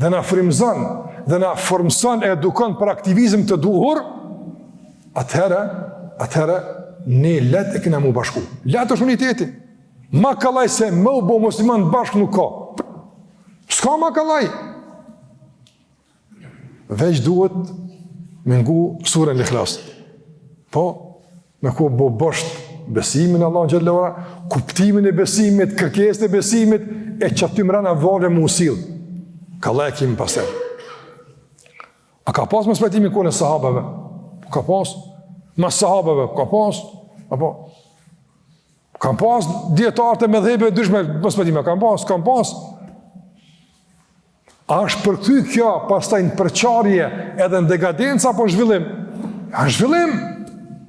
dhe na frymëzon dhe na formëson e edukon për aktivizëm të duhur, atëherë, atëherë ne lehtë e kena m'u bashku. Lehtë është uniteti. Ma kollaj se me u bo musliman bashkë nuk ka. S'ka ma kollaj. Veç duhet me ngu suren Ikhlas. Po, me ku bo bosht besimin në Allahun xhelle ue ala, kuptimin e besimit, kërkesën e besimit, e qaty mrena valëve me u sill. Kollaj e kemi pastaj. A ka pas mospajtimi n'kohën e sahabeve? Po ka pas. Mas sahabeve, ka pas. Apo, kanë pas dijetarët e medhhebeve ndryshme mospajtime, kanë pas, kanë pas. A është përkthy kjo pastaj në përçarje edhe në dekadencë apo në zhvillim? A në zhvillim?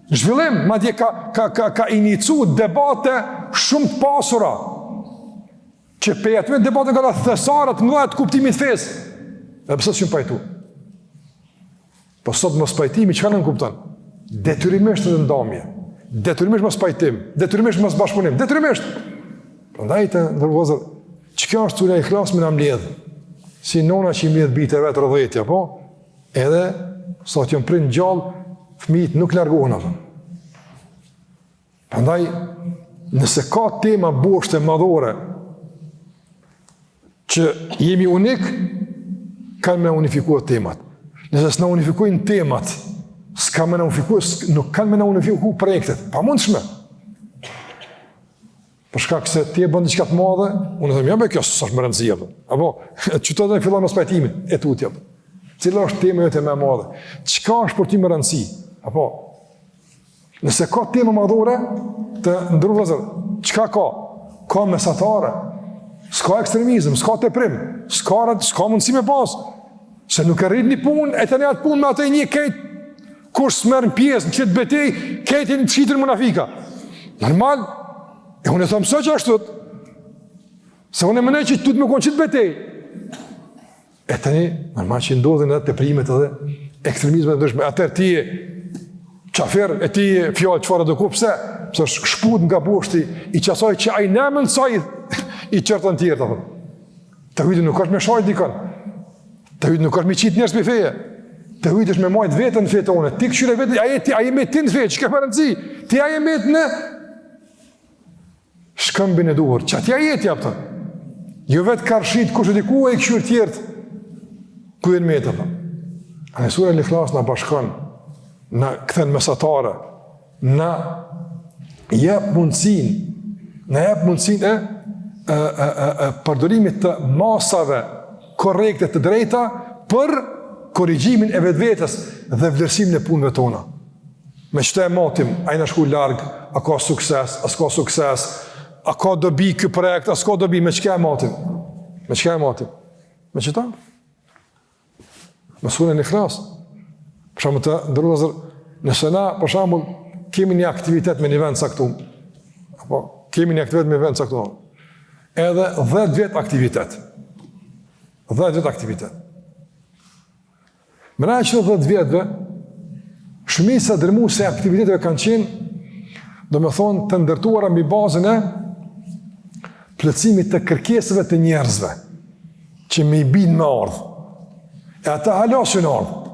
Në zhvillim, madje ka, ka, ka, ka inicu debate shumë të pasura, që pej atyre debate ka dalë thesare të mëdha të kuptimit fesë, edhe pse s'janë pajtu. Po sot mospajtimi çka nënkupton? Detyrimisht edhe ndamje, detyrimisht mospajtim, detyrimisht mosbashkëpunim, detyrimisht. Prandaj të nderuar vëllezër, qekjo është surja Ikhlas me na mbledh. Si nona që i mbledh bijtë e vet rreth apo? Edhe sa të jenë prind gjallë, fëmijët nuk largohen ato. Prandaj nëse ka tema boshte madhore që jemi unik, kanë me na unifiku temat. Nëse s'na unifikojnë temat, s'ka me na unifiku, nuk kanë me na unifiku projektet. Pamundshme. Për shkak se ti e bën diçka të madhe, unë them, ja be kjo s'është me rëndësi apo. Apo, qëto do fillon mospajtimi e tutje. Cila është tema jote më e madhe? Çka është për ty me rëndësi? Apo, Nëse ka tema madhore të nderuar vëllezër, çka ka? Ka mesatare, s'ka ekstremizëm, s'ka teprim, s'ka, s'ka mundësi me pas, se nuk e rrit një punë, e tani atë punë me atë një krejt, kush s'merr pjesë në qëtë betejë, krejt në qitën munafika. Normal, e unë e thom s'o qashtu, se unë e menoj që duhet me konë qëtë betejë, E tani, normal që ndodhin edhe teprimet edhe ekstremizmet e ndryshme. Atëherë ti je qafir e ti je fjalë çfarë do ku pse? Pse është shkput nga boshti i qasaj që ai në emën saj i qorton tjerët apo. Teuhidi nuk është me shaj dikon. Teuhidi nuk është me qit njerëz prej feje. Teuhidi është me majt veten në fe tonë. Ti kqyre veten, a je ti, a je me ti në fe, çka më rëndësi? Ti a je me në shkëmbin e duhur, që atje je ti, a kupton? Jo vetë karshit, kush e di ku e i kqyr tjerët, ku jenë metë, a kupton? A surja El-Ikhlas na bashkon, na kthen mesatare, na jep mundësinë, na jep mundësinë e, e, e, e, e përdorimit të masave korrekte të drejta për korrigjimin e vetvetes dhe vlerësimin e punëve tona. Me qëto e matim, a jena shku larg, a ka sukses, a s'ka sukses, a ka dobi ky projekt, a s'ka dobi, me çka e matim? Me çka e matim? Me qëta? Me suren Ikhlas. Për shembull të nderuar vëllezër, nëse na, për shembull, kemi një aktivitet me një vend caktum, apo, kemi një aktivitet me një vend caktum, edhe 10 vjet aktivitet, 10 vjet aktivitet, Mrena qëtyre 10 vjetëve, shumica dërmuese e aktiviteteve kanë qenë, domethonë, të ndërtuara mbi bazën e plotësimit të kërkesave të njerëzve, që me i bind me ardhë. E ata hala s'un ardhë.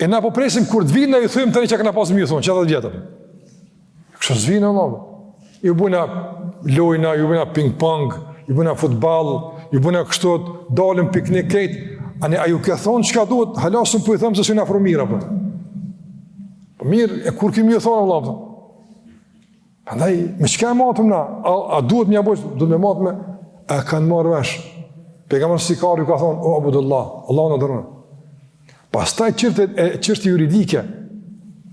E na po presim kur të vinë, na ju thujmë tani që kena pasë me ju thonë, që 10 vjetëve. Kështu s'vinë Allah. Ju bujna lojna, ju bujna ping-pong, ju bujna futball, ju bujna kështu, dalim piknik krejt. Ani, a ju ke thonë çka duhet? Hala s'un po i them se s'un afro mirë, apo. Po mirë, e kur kemi ju thonë, Allah, apo? Prandaj, me çka e matëm na? A, a duhet me ja bo, duhet me matë me, a kanë marrë vesh. Pejgamberi si ka ardh ju ka thonë, u'budullah, Allahun adhuroni. Pastaj çështjet e çështje juridike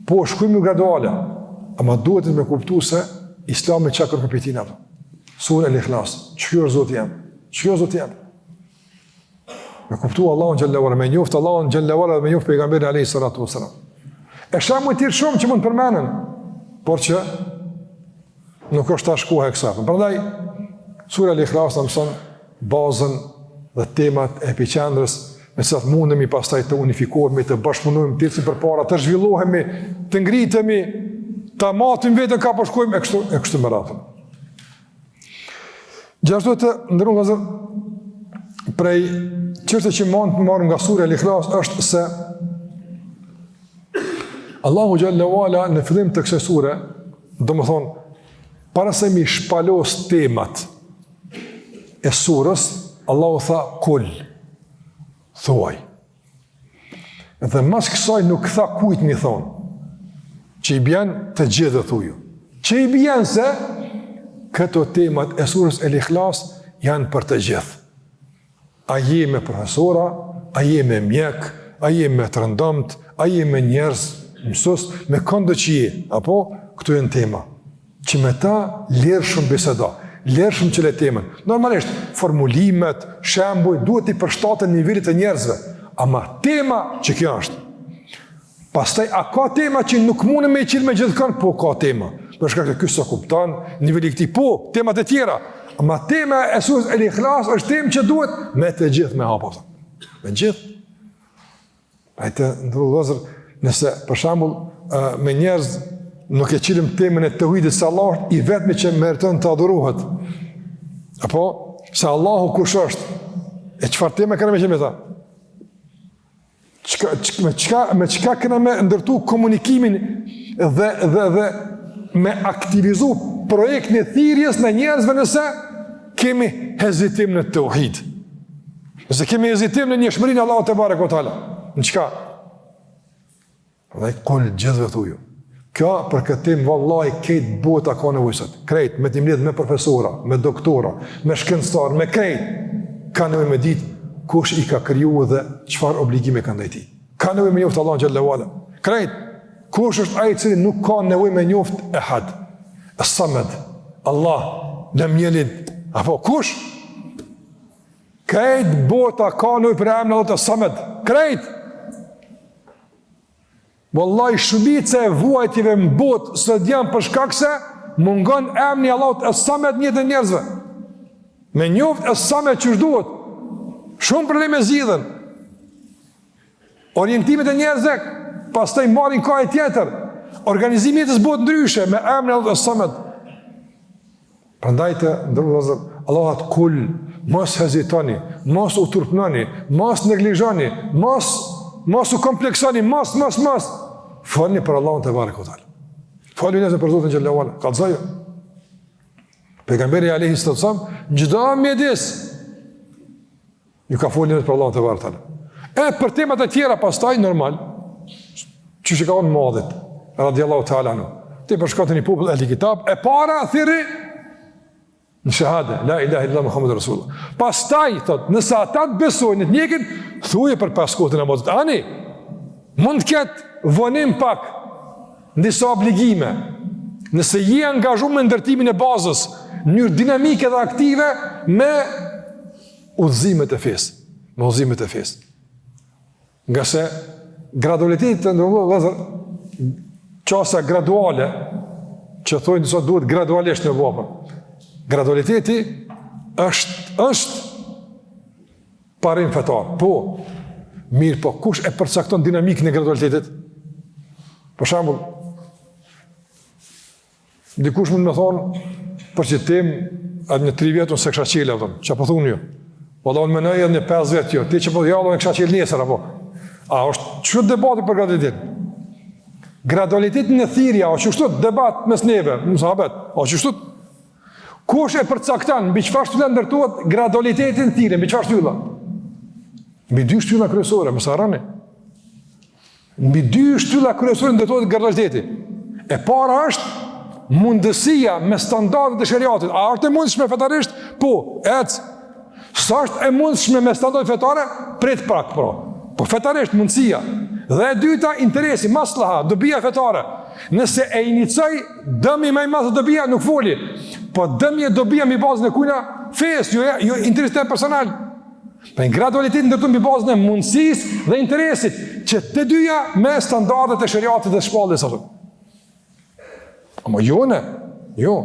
po shkojmë graduale. Ama duhet të me kuptu se Islami çka kërkon prej tina. Sure El-Ikhlas, qeky është Zoti jem? Qeky është Zoti jem? Me kuptu Allahun xhelle ue ala, me njoftë Allahun xhelle ue ala dhe me njoftë pejgamberin alejhi salatu ue selam. E shembuj tjerë shumë që mund të përmenden, por që nuk është tash koha e kësaj. Prandaj sura Al-Ikhlas na mëson bazën dhe temat e epiqendrës me të cilat mundemi pastaj të unifikohemi, të bashkëpunojmë, të ecim përpara, të zhvillohemi, të ngritemi, ta matim veten ka po shkojmë e kështu e kështu me radhë. Gjithashtu të nderuar vëllezër, prej çështjeve që mund të marrim nga surja Al-Ikhlas është se Allahu xhelle ue ala në fillim të kësaj sure, domethonë, para se m'i shpalos temat e surës, Allahu tha kul, thuaj. Dhe mas kësaj nuk tha kujt m'i thonë, që i bjen të gjithëve thuju. Që i bjen se këto temat e surës El Ikhlas janë për të gjithë. A je me profesora, a je me mjek, a je me të rëndomtë, a je me njerëz, mësus, me këndo që je, apo këto janë tema. që me ta lirshëm bisedo, lirshëm çele temën. Normalisht, formulimet, shembuj, duhet t'i përshtaten nivelit të njerëzve, ama tema që kjo është. Pastaj, a ka tema që nuk mundem me i çel me gjithkënd? Po, ka tema. Për shkak se ky s'e kupton, niveli i këtij, po, temat e tjera. Ama tema e sures El Ikhlas është temë që duhet me të gjithë me hapë. Me gjithë. Ai të nderuar vëllezër, nëse për shembull me njerëz nuk e çelim temën e teuhidit se Allah është i vetmi që meriton të adhurohet. Apo se Allahu kush është? E çfarë teme kena me çel me ta? Çka çka me çka me çka kena me ndërtu komunikimin dhe dhe dhe me aktivizu projektin e thirrjes në njerëzve nëse kemi hezitim në teuhid. Nëse kemi hezitim në njëshmërinë e Allahut tebareke ue teala, në çka? Dhe kul gjithëve thuju. Kjo për këtë temë vallahi krejt bota ka nevojë sot. Krejt, me t'i mledh me profesora, me doktora, me shkencëtar, me krejt. Ka nevojë me ditë kush i ka kriju dhe çfarë obligime ka ndaj tij. Ka nevojë me njoftë Allahun xhelle ue ala. Krejt, kush është ai i cili nuk ka nevojë me njoftë Ehad, Es-Samed, Allah, lem jelid, apo kush? Krejt bota ka nevojë për emrin e Allahut Es-Samed. Krejt! Wallahi shumica e vuajtjeve në botë sot janë për shkak se mungon emri i Allahut Es-Samed në jetën e njerëzve. Me njoft Es-Samed qysh duhet. Shumë probleme zgjidhen. Orientimet e njerëzve pastaj marrin kah tjetër. Organizimi i jetës bëhet ndryshe me emrin e Allahut Es-Samed. Prandaj të nderuar vëllezër, Allahu thotë kul, mos hezitoni, mos u turpnoni, mos neglizhoni, mos mos u kompleksoni, mos mos mos. Folni për Allahun tebareke ue teala. Folni njerëzve për Zotin xhelle ue ala, kallzoju. Pejgamberi alejhi salatu selam, në çdo mjedis Ju ka folë njerëzve për Allahun tebareke ue teala. E për temat e tjera pastaj normal, qysh i ka thonë Muadhit, radiallahu ta'ala anhu. Ti po shkon te një popull ehli kitab, e para thirri në shahade, la ilaha illallah Muhammed Rasulullah. Pastaj, thot, nëse ata të besojnë të ndjekin, thuje për pesë kohët e namazit. Ani, mund të ketë vonim pak në disa obligime, nëse je angazhu me ndërtimin e bazës, në mënyrë dinamike dhe aktive, me udhëzimet e fesë, me udhëzimet e fesë. Ngase gradualiteti të nderuar vëllezër, qasja graduale, që thojnë disa duhet gradualisht me bo. Gradualiteti është, është parim fetar, po, mirëpo, kush e përcakton dinamikën e gradualitetit? Për shembull, Dikush mund me thonë, për qët temë, edhe një 3 vjet unë s'e kisha çelë, apo, çka po thuni ju? Po dhe unë menoj edhe një 5 vjet jo, ti që po jo, unë e kisha çelë nesër, apo? A është qështu debati për gradualitet? Gradualiteti në thirrje, a është qështu debat mes neve, në sahabet, a është qështu? Kush e përcakton, mbi çfarë shtylla ndërtohet gradualiteti në thirrje, mbi çfarë shtylla? Mbi dy shtylla kryesore, mos harroni. Mbi dy shtylla kryesore ndërtohet gradualiteti. E para është mundësia me standardet e sheriatit. A është e mundshme fetarisht? Po, ec. S'është e mundshme me standardet fetare? Prit pak, pra. Po fetarisht mundësia. Dhe e dyta interesi, maslaha, dobia fetare. Nëse e inicoj dëmi më i madh se dobia nuk foli. Po dëmi e dobia mbi bazën e kujna? Fesë, jo jo interesit personal. Pra gradualiteti ndërton mbi bazën e mundësisë dhe interesit, që të dyja me standardet e sheriatit dhe shpalljes ato. Ama jo ne, jo.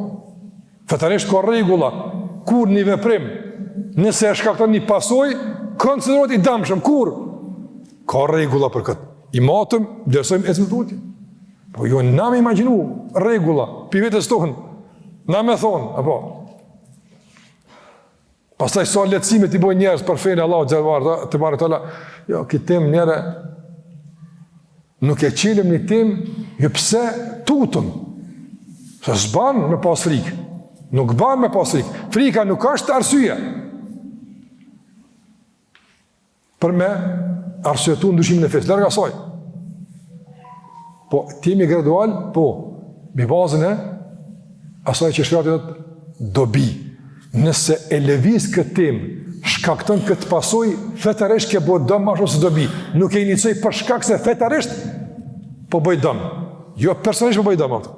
Fetarisht ka rregulla kur një veprim nëse e shkakton një pasojë, konsiderohet i dëmshëm kur ka rregulla për këtë. I matëm, vlerësojmë ecim tutje. Po jo na me imagjinu rregulla, pi vetes tonë. Na me thonë, apo Pastaj sa lehtësime t'i bojnë njerëz për fenë e Allahut xhelle tebareke ve teala, jo, këtë temë njëherë, nuk e çelim një temë, jo pse tutëm, se s'ban me pas frikë, nuk ban me pas frikë, frika nuk është arsye, për me arsyetu ndryshimin e fesë, larg asaj. Po, të jemi gradual, po, mbi bazën e asaj që sheriati thotë dobi. Nëse e lëviz këtë temë, shkakton këtë pasojë, fetarisht ke bo dëm ma shumë se dobi. Nuk e inicioj për shkak se fetarisht po bëj dëm. Jo personalisht po bëj dëm, ato.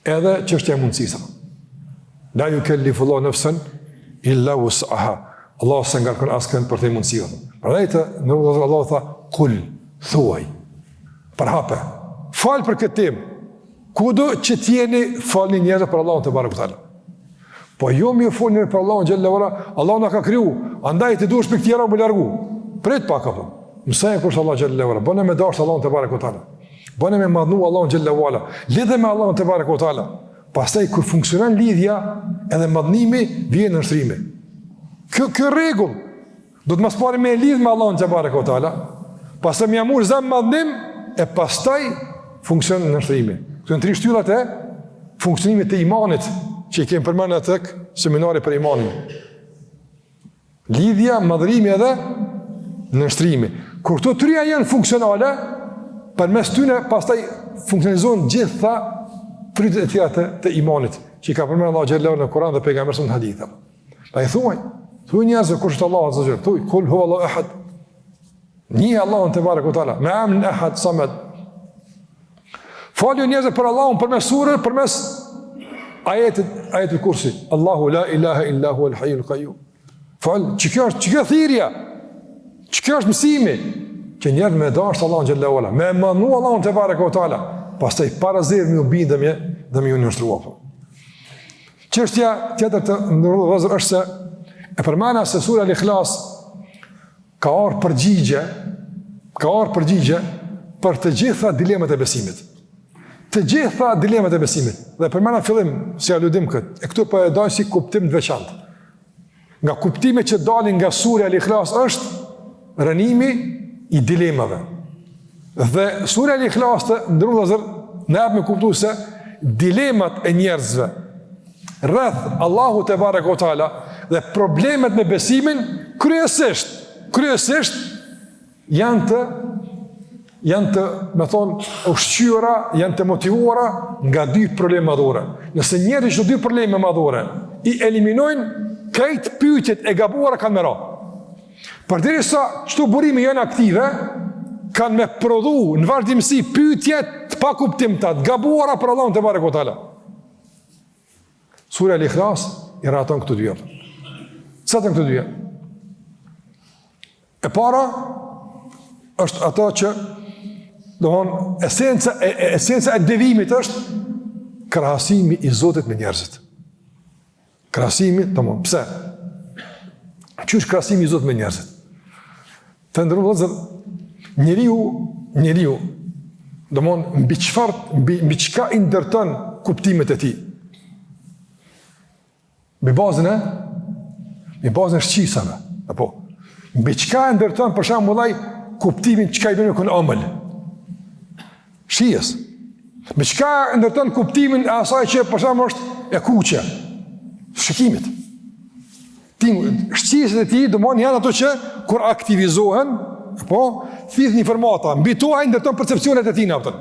Edhe çështja e mundësisë. La jukellifullahu nefsen illa vus'aha. Allahu s'e ngarkon askënd përtej mundësive. Prandaj të nderuar Allahu tha kul thuaj. Përhape. Fol për këtë temë. Kudo që të jeni folni njerëzve për Allahun tebareke ve teala. Po jo me fol njerëzve për Allahun xhelle ve ala, Allahu na ka kriju. Andaj ti duhesh prej tjera m'u largu. Prit pak apo. Mësoje kush Allahu xhelle ve ala. Bëne me dashtë Allahun tebareke ve teala. Bëne me madhnu Allahun xhelle ve ala. Lidhe me Allahun tebareke ve teala. Pastaj kur funksionon lidhja edhe madhnimi vjen nënshtrimi. Kjo kjo rregull do të ma s'pari me lidh me Allahun tebareke ve teala. Pastaj me ia marr zemrën madhnim e pastaj funksionon nënshtrimi. Këto janë tri shtyllat e funksionimit të imanit që i kemi përmendur tek seminari për imanin. Lidhja, madhërimi edhe nënshtrimi. Kur këto tria janë funksionale, përmes tyne pastaj funksionalizohen gjitha frytet e tjera të, të imanit, që i ka përmendur Allahu xhelle në Kur'an dhe pejgamberi në hadith. Pa i thuaj, thuaj njerëzve kush është Allahu azza xhel, thuaj kul huwa Allahu ahad. Njihe Allahun tebareke ve teala, me emrin Ehad Samed. Folju njerëzve për Allahun përmes surës, përmes ajetit, ajetul kursi. Allahu la ilaha illa huwa al-hayyul qayyum. Fol, që kjo është, që kjo thirrja? Që kjo është mësimi? Që njerëzit me dashtë Allahun xhelle ve ala, me madhnu Allahun tebareke ve teala, pastaj pa rezervë me iu bind dhe me dhe me iu nënshtru apo. Çështja tjetër të nderuar vëllezër është se e përmenda se sura Al-Ikhlas Ka ardhur përgjigje, ka ardhur përgjigje për të gjitha dilemat e besimit. Të gjitha dilemat e besimit. Dhe përmenda në fillim si aludim këtë, e këtu po e daj si kuptim të veçantë. Nga kuptimet që dalin nga surja Al-Ikhlas është rrënimi i dilemave. Dhe surja Al-Ikhlas të nderuar vëllezër na jep me kuptu se dilemat e njerëzve rreth Allahu tebareke ve teala dhe problemet me besimin kryesisht, kryesisht janë të janë të, me thonë, ushqyera, janë të motivuara nga dy probleme madhore. Nëse njerëzit këto dy probleme madhore i eliminojnë, krejt pyetjet e gabuara kanë me ra. Përderisa qëto burime janë aktive, kanë me prodhu në vazhdimësi pyetje të pakuptimta, të gabuara për Allahun tebareke ve teala. Surja Al-Ikhlas i rahaton këto dyja. Cilat janë këto dyja? E para është ato që domethonë esenca e, e esenca e devimit është krahasimi i Zotit me njerëzit. Krahasimi, domethonë, pse? Qysh krahasimi i Zotit me njerëzit? Të nderuar vëllezër, njeriu, njeriu, domethonë, mbi çfarë, mbi, mbi çka i ndërton kuptimet e tij? Mbi bazën e, mbi bazën e shqisave, apo, mbi çka e ndërton për shembull ai kuptimin çka i bjen me kon omël? Shijes. Mbi çka e ndërton kuptimin e asaj që për shembull është e kuqe? Shikimit. Ti shqisat e tij domthon janë ato që kur aktivizohen, po thithin informata, mbi to ai ndërton percepcionet e tina, kupton.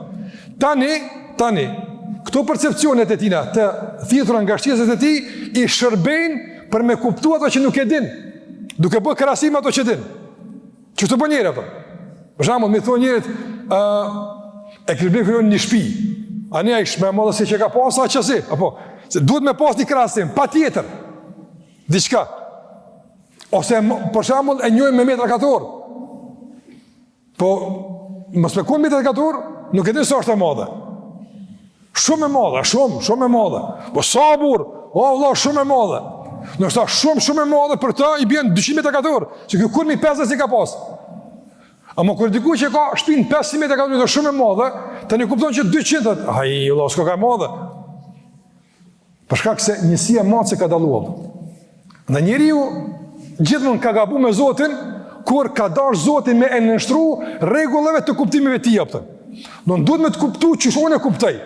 Tani, tani, këto percepcionet e tina të thithura nga shqisat e tij i shërbejnë për me kuptu ato që nuk e din, duke bërë krahasim ato që din. Qështu bën njeri, kupton? Për shembull, me i thonë njerit, ë e ke blerë një shtëpi. Ani ai është më e madhe se që ka pas a qësi, apo se duhet me pas një krahasim, patjetër. Diçka. Ose, për shembull, e njohim me metra katror. Po, mos me konë metra katror, nuk e din sa është e madhe. Shumë e madhe, shumë, shumë e madhe. Po sa burrë, o vëlla, shumë e madhe. Ndoshta shumë, shumë e madhe për ta i bjen 200 metra katror, se ky kurrë mi 50 s'i ka pas. Ama kur dikush që ka shpinë 500 metra katror, është shumë e madhe, tani kupton që 200, thotë, ai vëlla, s'koka e madhe. Për shkak se njësia matëse ka dalluar. Dhe njeriu gjithmonë ka gabu me Zotin, kur ka dash Zotin me e nënshtru rregullave të kuptimeve të tij, apo. Do duhet me të kuptu qysh unë e kuptoj.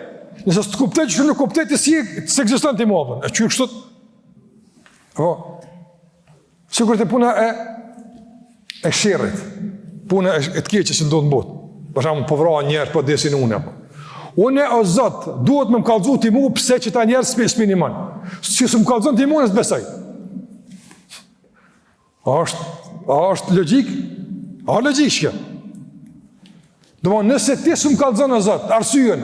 Nëse s'të kuptoj qysh unë e kuptoj, ti si s'ekziston ti më apo. E qysh kështu? Po. Sikur te puna e e sherrit, puna e, e të keqes që ndodh në botë. Për shembull, po vrahen njerëz, po desin unë apo. Unë o Zot, duhet me më kallzu ti mu pse qëta njerëz s'pi s'pi nimon. Si s'më kallzon ti mu, unë s'besoj. A është, a është logjik? A është logjik kjo? Domethënë, nëse ti s'më kallzon o Zot, arsyen,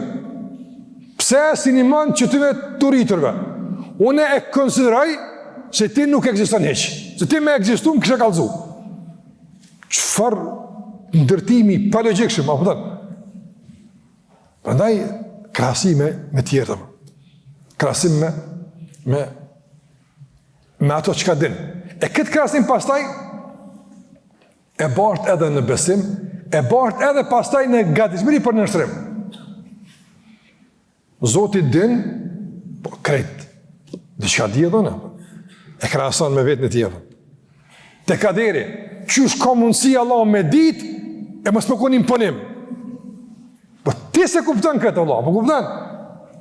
pse s'i nimon qëtyve të uriturve, unë e konsideroj se ti nuk ekziston hiç, se ti me ekzistu më kishe kallzu. Çfarë ndërtimi i palogjikshëm, a kupton? Prandaj, krahasime me tjerët, krahasim me, me, me ato çka din. E këtë krahasim pastaj, e bart edhe në besim, e bart edhe pastaj në gatishmëri për nënshtrim. Zoti din, po krejt, diçka di edhe unë, e krahason me veten e tij. Te kaderi, qysh ka mundësi Allah me dit, e mos me kon imponim. Po ti s'e kupton këtë, Allah, po kupton?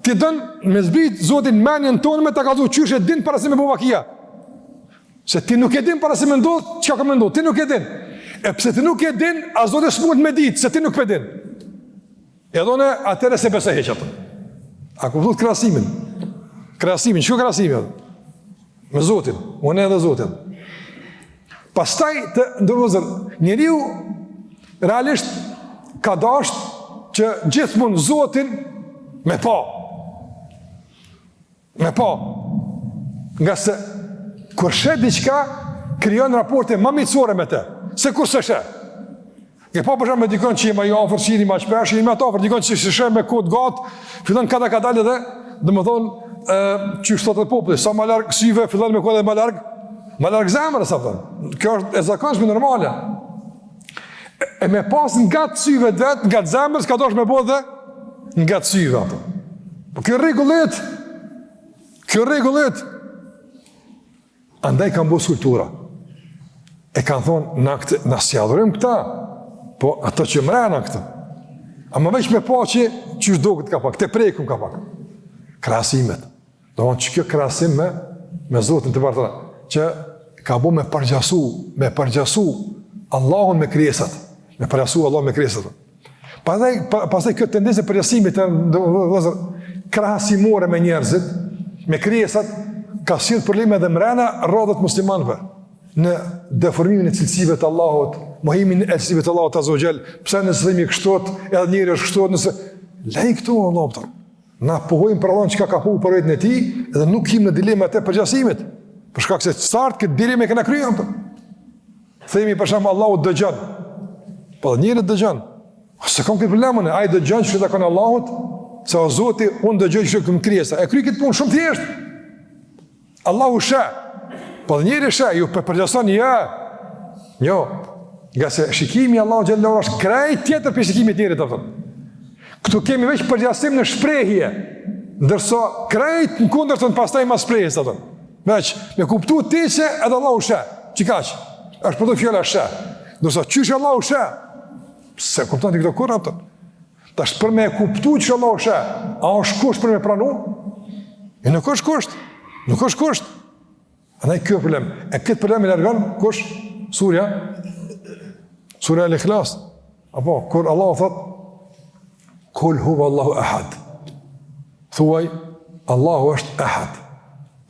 Ti don me zbrit Zoti n'menjen tonë me ta kallzu qysh e din para se me bo vakia. Se ti nuk e din para se me ndodh, çka ka me ndodh, ti nuk e din. E pse ti nuk e din, a Zoti s'mund me ditë, se ti nuk pe din. Edhe unë atëherë s'e besoj hiç atë. A kuptuat krahasimin? Krahasimin, çka krahasimi? Me Zotin, unë edhe Zotin. Pastaj të nderuar vëllezër, njeriu realisht ka dasht që gjithmonë Zotin me pa. Me pa, ngase kur sheh diçka, krijon raporte ma miqësore me te, se kur s'e sheh. E pa për shembull me dikon që je ma i afërt, që jeni ma shpesh, jeni ma të afërt, dikon që s'e sheh me kohë t'gatë, fillon kadal kadal edhe, domethonë, qysh thotë edhe populli, sa ma larg syve, fillon me kon edhe ma larg, ma larg zemrës, a kupton. Kjo është e zakonshme normale. E me pas ngat syve të vet, ngat zemrës, ka dasht me bo dhe ngat syve, apo. Po kjo rregullit, kjo rregullit, andaj kanë bo skulptura. E kanë thonë, na këtë, na s'i adhurojmë këta, po ato që mrena këtë. Ama veç me pa që qysh doket ka pak, të prekum ka pak. Krahasimet. Domethënë që kjo krahasim me, me Zotin tebareke ve teala, që ka bo me përngjasu, me përngjasu Allahun me krijesat, me përngjasu Allahun me krijesat. Pastaj, pa, pastaj kjo tendencë e përngjasimit të vëllezër, krahasimore me njerëzit, me krijesat, ka sjellë probleme edhe mrena radhët e muslimanëve, në deformimin e cilësive të Allahut, mohimin e cilësive të Allahut azze ve xhel, pse nëse themi kështu, edhe njeri është kështu, nëse lej këtu Allah, kupton. Na pohojmë për Allahun çka ka pohu për veten e tij dhe nuk him në dilemat e përngjasimit. Për shkak se qartë këtë dilemë e kena kryer atë. Themi për shembull Allahu dëgjon. Po dhe njeri dëgjon. S'e kam këtë problem unë, ai dëgjon qysh i takon Allahut, se o Zoti, unë dëgjoj qysh kemi krijesa. E kry këtë punë shumë thjesht. Allahu sheh, po dhe njeri sheh, ju po përngjasoni, jo, jo, ngase shikimi i Allahut xhelle ve ala është krejt tjetër prej shikimit njerit, kupton. Këtu kemi veç përngjasim në shprehje, ndërsa krejt në kundërtën pastaj mas shprehjes, kupton. Veç, me kuptu ti se edhe Allahu sheh, qikaq, është përdor fjala sheh, ndërsa qysh Allahu sheh, s'e kupton ti këto kurrë, kupton. Tash për me e kuptu që Allahu sheh, a është kusht për me pranu? E nuk është kusht, nuk është kusht. Andaj kjo problem, e këtë problem e largon, kush? Surja, surja El-Ikhlas. Apo, kur Allahu thot, kul huwa Allahu ehad. Thuaj, Allahu është ehad.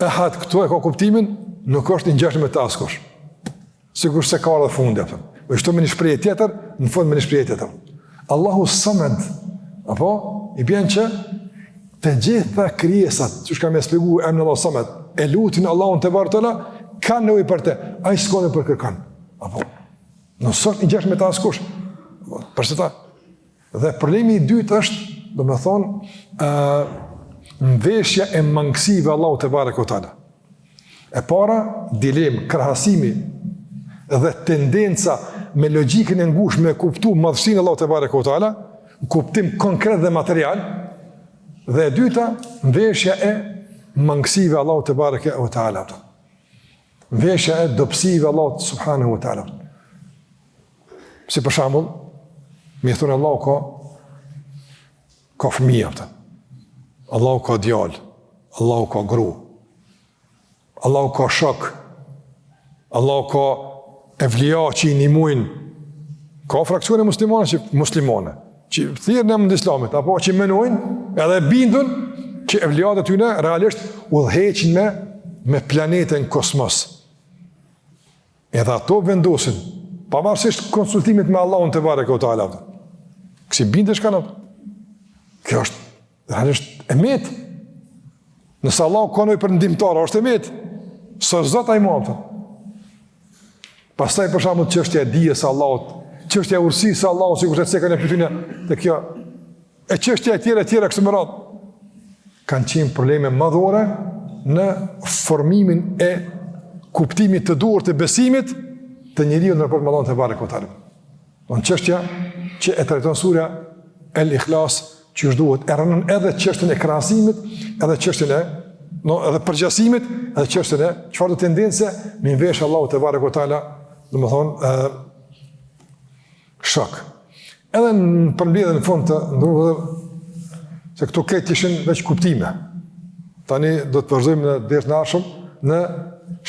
Ehad këtu e ka kuptimin, nuk është i ngjashëm me të askush. Sikur se ka ardhë fundi, apo. Po ishte me një shprehje tjetër, në fund me një shprehje tjetër. Allahu Samed, apo, i bjen që të gjitha krijesat, që ka me shpjegu emrin Allahu Samed, e lutin Allahun tebareke ve teala, Kanë nevojë për të, ai s'ka nevojë për kërkan. Apo, nuk është i ngjashëm me ta askush. Për qëta. Dhe problemi i dytë është, domethonë, uh, mveshja e mangësive Allahut tebareke ue teala. E para, dilemë, krahasimi dhe tendenca me logjikën e ngushtë me kuptu madhështinë e Allahut tebareke ue teala, në kuptim konkret dhe material, dhe e dyta, mveshja e mangësive Allahut tebareke ue teala. Mveshja e dobësive Allahut subhanahu ue teala. Si për shembull, me thonë Allahu ka ka fëmijë apo. Allahu ka djalë, Allahu ka gru. Allahu ka shok. Allahu ka evlija që i nimojnë. Ka fraksione muslimane që muslimane, që thirren në emër të islamit, apo që menojnë edhe bindun që evlijat e tyne realisht udhëheqin me me planete në kosmos. Edhe ato vendosin, pavarësisht konsultimit me Allahun tebareke ue teala. Kësi bindjesh kanë ato. Kjo është realisht e metë. Nëse Allahu ka nevojë për ndihmëtar, është e metë. S'është Zot ai mo, apo. Pastaj për shembull çështja e dijes së Allahut, çështja e urtësisë së Allahut, sikurse se kanë pyetjen te kjo E çështja e tjera e tjera kështu me radhë kanë qenë probleme madhore në formimin e kuptimit të duhur të besimit të njeriut në raport me Allahun tebareke ue teala. Don çështja që e trajton surja El Ikhlas që është duhet e rrënon edhe çështjen e krahasimit, edhe çështjen e no, edhe përngjasimit, edhe çështjen e çfarëdo tendence me i mvesh Allahut tebareke ue teala, domethonë ë Shok. Edhe në përmbledhje në fund të nderuar se këto krejt ishin veç kuptime. Tani do të vazhdojmë në dersin e ardhshëm në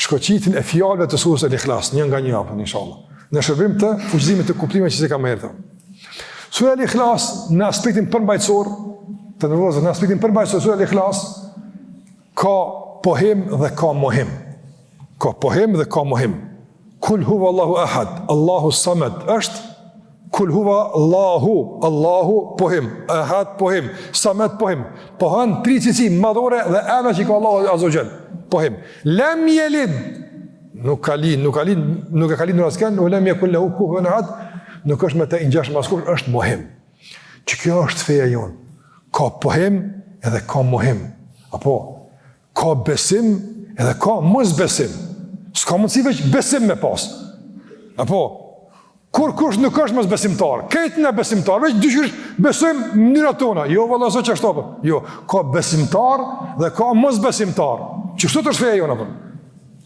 shkoqitjen e fjalëve të surës El Ikhlas, një nga një apo inshallah. Në shërbim të fuqizimit të kuptimeve që s'i kam herë. Sura El Ikhlas në aspektin përmbajtësor, të nderuar, në aspektin përmbajtësor sura El Ikhlas ka pohim dhe ka mohim. Ka pohim dhe ka mohim. Kul huwa Allahu ahad, Allahu samad, është Kul huwa Allahu, Allahu pohim, ahad pohim, samad pohim. Pohon tri cilësi madhore dhe emra që i ka Allahu azza wa jall. Pohim. Lem jelid, nuk ka lind, nuk ka lind, nuk e ka lindur askënd, ue lem jekun lehu kufuen ehad, nuk është me të i ngjashëm askush, është mohim. Që kjo është feja jonë. Ka pohim edhe ka mohim. Apo, Ka besim edhe ka mosbesim. S'ka mundësi veç besim me pas. Apo, kurkush nuk është mosbesimtar, krejt na besimtar, veç diqysh besojmë në mënyrat tona. Jo, valla, s'o qashtu, apo. Jo, ka besimtar dhe ka mosbesimtar. Qështu është feja jonë, apo?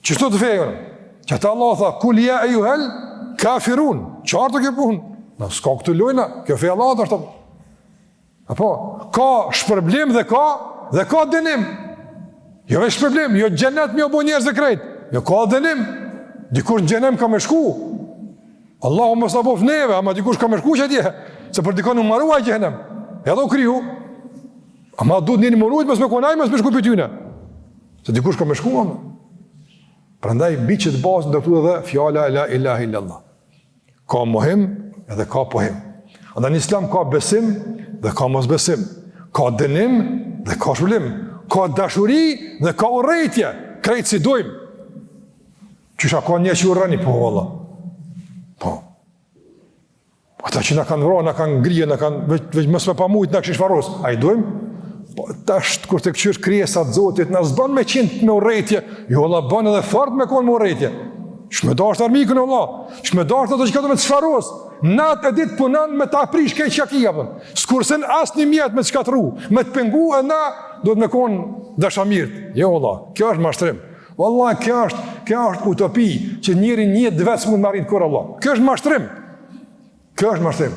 Qështu është feja jonë? Që ata Allah tha, kul ja ejjuhel kafirun, qartë kjo punë? Na, s'ka këtu lojna, kjo feja Allahut është, apo. Apo, ka shpërblim dhe ka, dhe ka dënim. Jo veç shpërblim, jo xhenet me u bo njerëzve krejt. Jo ka dënim. Dikush në xhehenem ka me shku. Allahu mos na boft neve, ama dikush ka me shku qatje, se për dikon u maru ai xhehenem. Edhe u kriju. Ama duhet njeri m'u rujt, mos me kon ai, mos me shku prej tyne. Se dikush ka me shku, ama. Prandaj, mbi qët bazë ndërtu edhe fjala la ilahe illallah. Ka mohim edhe ka pohim. Andaj në islam ka besim dhe ka mosbesim. Ka dënim dhe ka shpërblim. Ka dashuri dhe ka urrejtje. Krejt s'i dojmë. Qysh a ka njerëz që urreni? Po, valla. Po. Ata që na kanë vra, na kanë ngri, na kanë, veç, veç mos me pa mujtë, na kishin shfaros. A i dojmë? Po, tash, kur të këqyrsh krijesat e Zotit, na s'bën me qenë me urrejtje. Jo, valla, bën edhe fort me konë me urrejtje. Qysh me dashtë armikun, valla? Qysh me dashtë ato që ka do me të shfaros? Natë e ditë punon me ta prish krejt çka ki, apo. S'kursen asnjë mjet me të shkatrru, me të pengu e na duhet me konë dashamirët. Jo, valla, kjo është mashtrim. Valla, kjo është, kjo është utopi që njeri një jetë vetë s'mund me arrit kurrë, valla. Kjo është mashtrim. Kjo është mashtrim.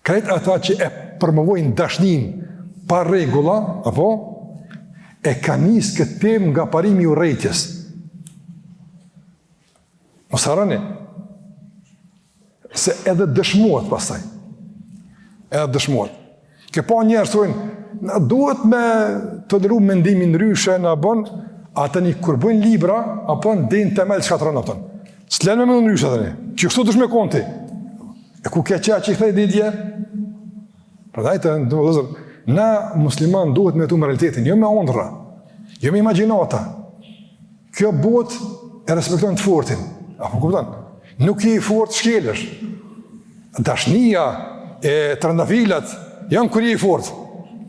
Krejt ata që e promovojnë dashninë pa rregulla, apo e kanë nis këtë temë nga parimi i urrejtjes. Mos harroni se edhe dëshmohet pastaj. Edhe dëshmohet. Ke pa njerëz thonë, na duhet me toleru mendimin ndryshe, na bën, ata një kur bëjnë libra, apo deri në temel shkatërron ato. S'len me mendu ndryshe tani. Qështu dush me kon ti. E ku ke qe që i the deri dje? Prandaj të nderuar vëllezër, na musliman duhet me jetu me realitetin, jo me ëndrra, jo me imagjinata. Kjo botë e respekton të fortin. A po kupton? Nuk je i fortë shkelesh. Dashnia e trëndafilat janë kur je i fortë.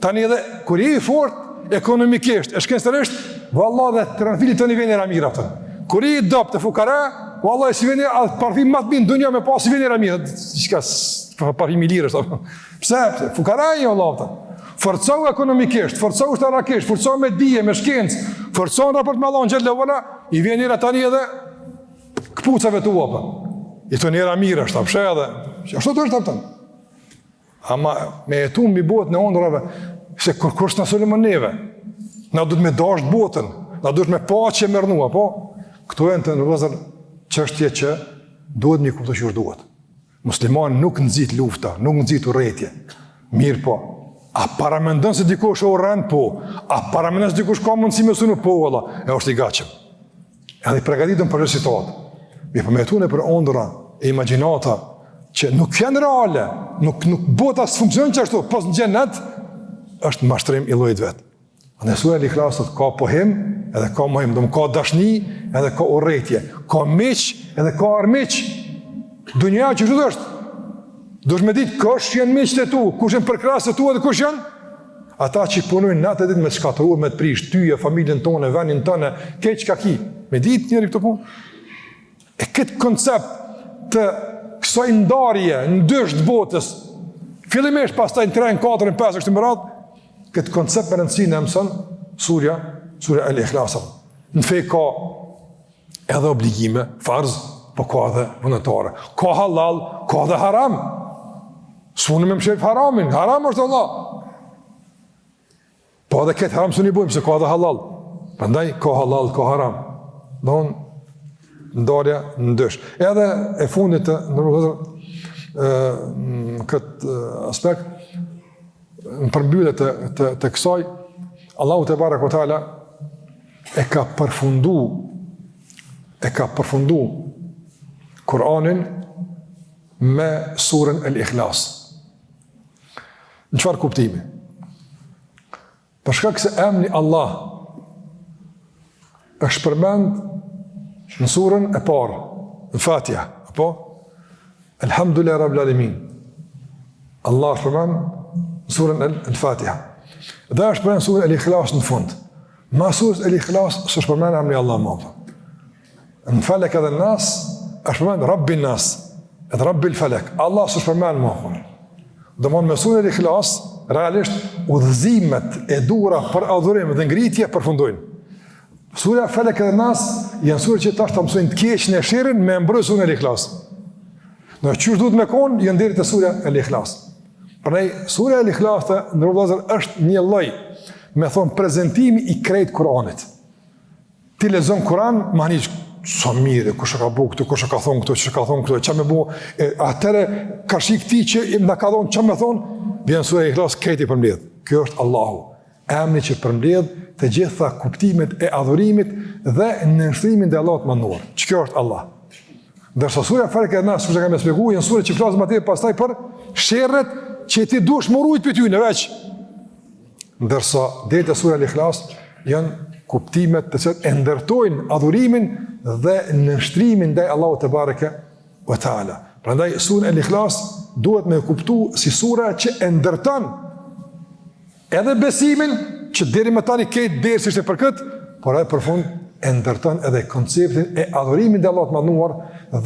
Tani edhe kur je i fortë ekonomikisht e shkencërisht, valla dhe trëndafilit tani vjen era mirë atë. Kur je i dobët e fukara, valla s'i vjen as parfym më të mirë në dunja me pas s'i vjen era mirë. Çka parfym i lirë është. Pse? Pse? Fukara je valla atë. Forcohu ekonomikisht, forcohu ushtarakisht, forcohu me dije, me shkencë, forcohu në raport me Allahun xhelle ve ala, i vjen era tani edhe këpucave tua apo. I thonë era mirë është, apo edhe. Ashtu të është apo. Ama me jetu mbi botën e ëndrrave, se kurkush s'na sulmon neve. Na duhet me dashtë botën, na duhet me paqe me rrnu, apo? Këto janë të nderuar vëllezër çështje që duhet me i kuptu qysh duhet. Muslimanin nuk nxit lufta, nuk nxit urrejtje. Mirëpo, a paramendon se dikush e urren? Po. A paramendon se dikush ka mundësi me sulmu? Po, valla, e është i gatshëm. Edhe i pregaditun për çdo situatë. Mirëpo me jetu nëpër ondrra e imagjinata që nuk janë reale, nuk, nuk bota s'funksionon qashtu, pos në xhenet, është mashtrim i llojit vet. Në sura El-Ikhlas ka pohim edhe ka mohim, domethënë ka dashni edhe ka urrejtje, ka miq edhe ka armiq. Dunjaja qështu është. Duhesh me ditë kush janë miqtë e tu, kush janë përkrahësit e tu edhe kush janë ata që punojnë natë e ditë me të shkatërru, me të prish ty e familjen tonë, vendin tonë, krejt çka ki. Me ditë njeri këto punë. E këtë koncept të kësaj ndarje në dysh të botës, fillimisht pastaj në 3, në 4, në 5, kështu me radhë, këtë koncept me rëndësi na e mëson surja, surja El Ikhlas. Në fe ka edhe obligime, farz, po ka edhe vullnetare. Ka hallall, ka edhe haram. S'mun me mshef haramin, haram është Allah. Po edhe këtë haram s'un i bojmë, se ka edhe hallall. Prandaj, ka hallall, ka haram. Domethënë, ndarja në dysh. Edhe e fundit të nderuar vëllezër, në këtë aspekt, në përmbyllje të, të, të kësaj, Allahu tebareke ve teala e ka përfundu, e ka përfundu Kur'anin me surën El Ikhlas. Në çfarë kuptimi? Për shkak se emni Allah është përmend në surën e parë, në Fatiha, apo? Elhamdulillahi Rabbil Alamin. Allah është përmend në surën El Fatiha. Dhe është përmend në surën El Ikhlas në fund. Mas surës El Ikhlas s'është përmend emni Allah më. Në Felek edhe Nas, është përmend Rabbin Nas, edhe Rabbil Felek. Allah s'është përmend më. Domethënë me surën El Ikhlas, realisht udhëzimet e duhura për adhurim dhe ngritje përfundojnë. Surja Felek edhe Nas janë sure që tash ta mësojnë të keqen e sherrin me mbrojt surën El Ikhlas. Në qysh duhet me konë, janë deri te surja El Ikhlas. Prandaj, surja El Ikhlas të nderuar vëllezër është një lloj, me thonë, prezentimi i krejt Kur'anit. Ti lexon Kur'an, mahniç, sa mirë, kush e ka bo këtë, kush e ka thonë këtë, kush e ka thonë këtë, ça me bo, e atëherë karshi këtij që na ka thonë, ça me thonë, vjen surja Ikhlas, krejt i përmbledh. Kjo është Allahu, emri që përmbledh të gjitha kuptimet e adhurimit dhe nënshtrimin ndaj Allahut të madhëruar. Që kjo është Allah. Ndërsa surja Felek e Nas, siç e kam shpjegu, janë sure që flasin më tepër pastaj për sherret që ti duhesh m'u rujt prej tyne veç. Ndërsa deri te surja Al-Ikhlas janë kuptimet të cilat e ndërtojnë adhurimin dhe nënshtrimin ndaj Allahut tebareke ve teala. Prandaj surën Al-Ikhlas duhet me kuptu si sura që e ndërton edhe besimin që deri më tani krejt dersi ishte për këtë, por edhe për fund e ndërton edhe konceptin e adhurimit ndaj Allahut të madhëruar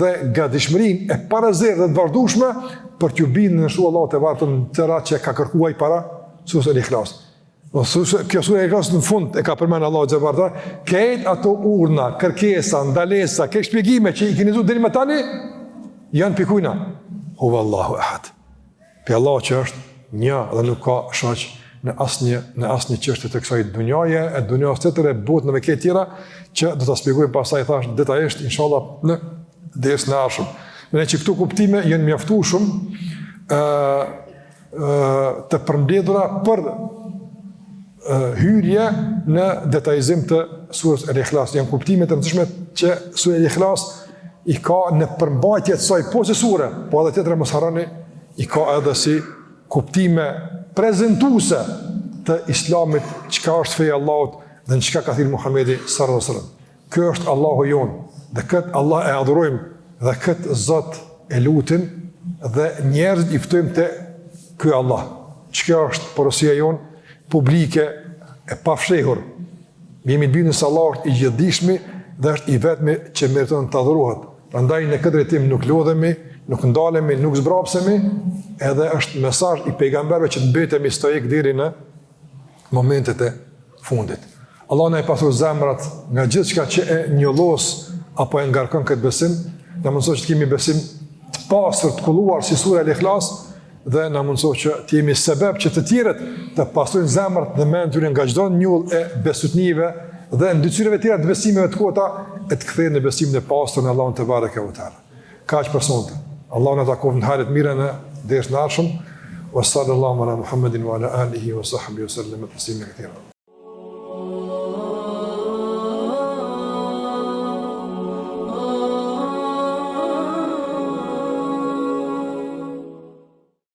dhe gatishmërinë e parezervë dhe të vazhdueshme për t'iu bindur e nënshtru Allahut tebareke në tëra që ka kërkuar ai para Sures El Ikhlas. Do sure, kjo sure El Ikhlas në fund e ka përmend Allahu xhebarta, krejt ato urdhna, kërkesa, ndalesa, krejt shpjegime që i keni dëgju deri më tani janë pi kujna. Huwallahu ehad. Pi Allahu që është një dhe nuk ka shoq në asnjë në asnjë çështje të kësaj dunjaje e dunjas tjetër e botëve të tjera që do ta shpjegojmë pastaj thash detajisht inshallah në dersin e ardhshëm. Mendoj që këto kuptime janë mjaftueshëm ë të përmbledhura për hyrje në detajizim të surës El-Ikhlas. Janë kuptime të rëndësishme që sura El-Ikhlas i ka në përmbajtje të saj po si sure, po edhe tjetra mos harroni, i ka edhe si kuptime prezantuese të Islamit, çka është feja e Allahut dhe në çka ka thirrë Muhamedi sallallahu alaihi wasallam. Ky është Allahu jonë dhe këtë Allah e adhurojmë dhe këtë Zot e lutim dhe njerëzit i ftojmë te ky Allah. Që kjo është porosia jonë publike e pafshehur. Jemi të bindur se Allah është i gjithëdijshmi dhe është i vetmi që meriton të adhurohet. Prandaj në këtë drejtim nuk lodhemi, nuk ndalemi, nuk zbrapsemi, edhe është mesazh i pejgamberëve që të mbetemi stoik deri në momentet e fundit. Allahu na i pastroftë zemrat nga gjithçka që e njollos apo e ngarkon këtë besim, na mundësoftë që të kemi besim të pastër, të kulluar si sura El-Ikhlas dhe na mundësoftë që të jemi sebeb që të tjerët të pastrojnë zemrat dhe mendjet e tyre nga çdo njollë e bestytnive dhe ndyrësirave të tjera të besimeve të kota e të kthehen në besimin e pastër në Allahun tebareke ve teala. Kaq për sonte. Allahu na takoftë në hajre të mira në dersin e ardhshëm. Wa sallallahu ala Muhammedin wa ala alihi wa sahbihi wa sallam taslima katira.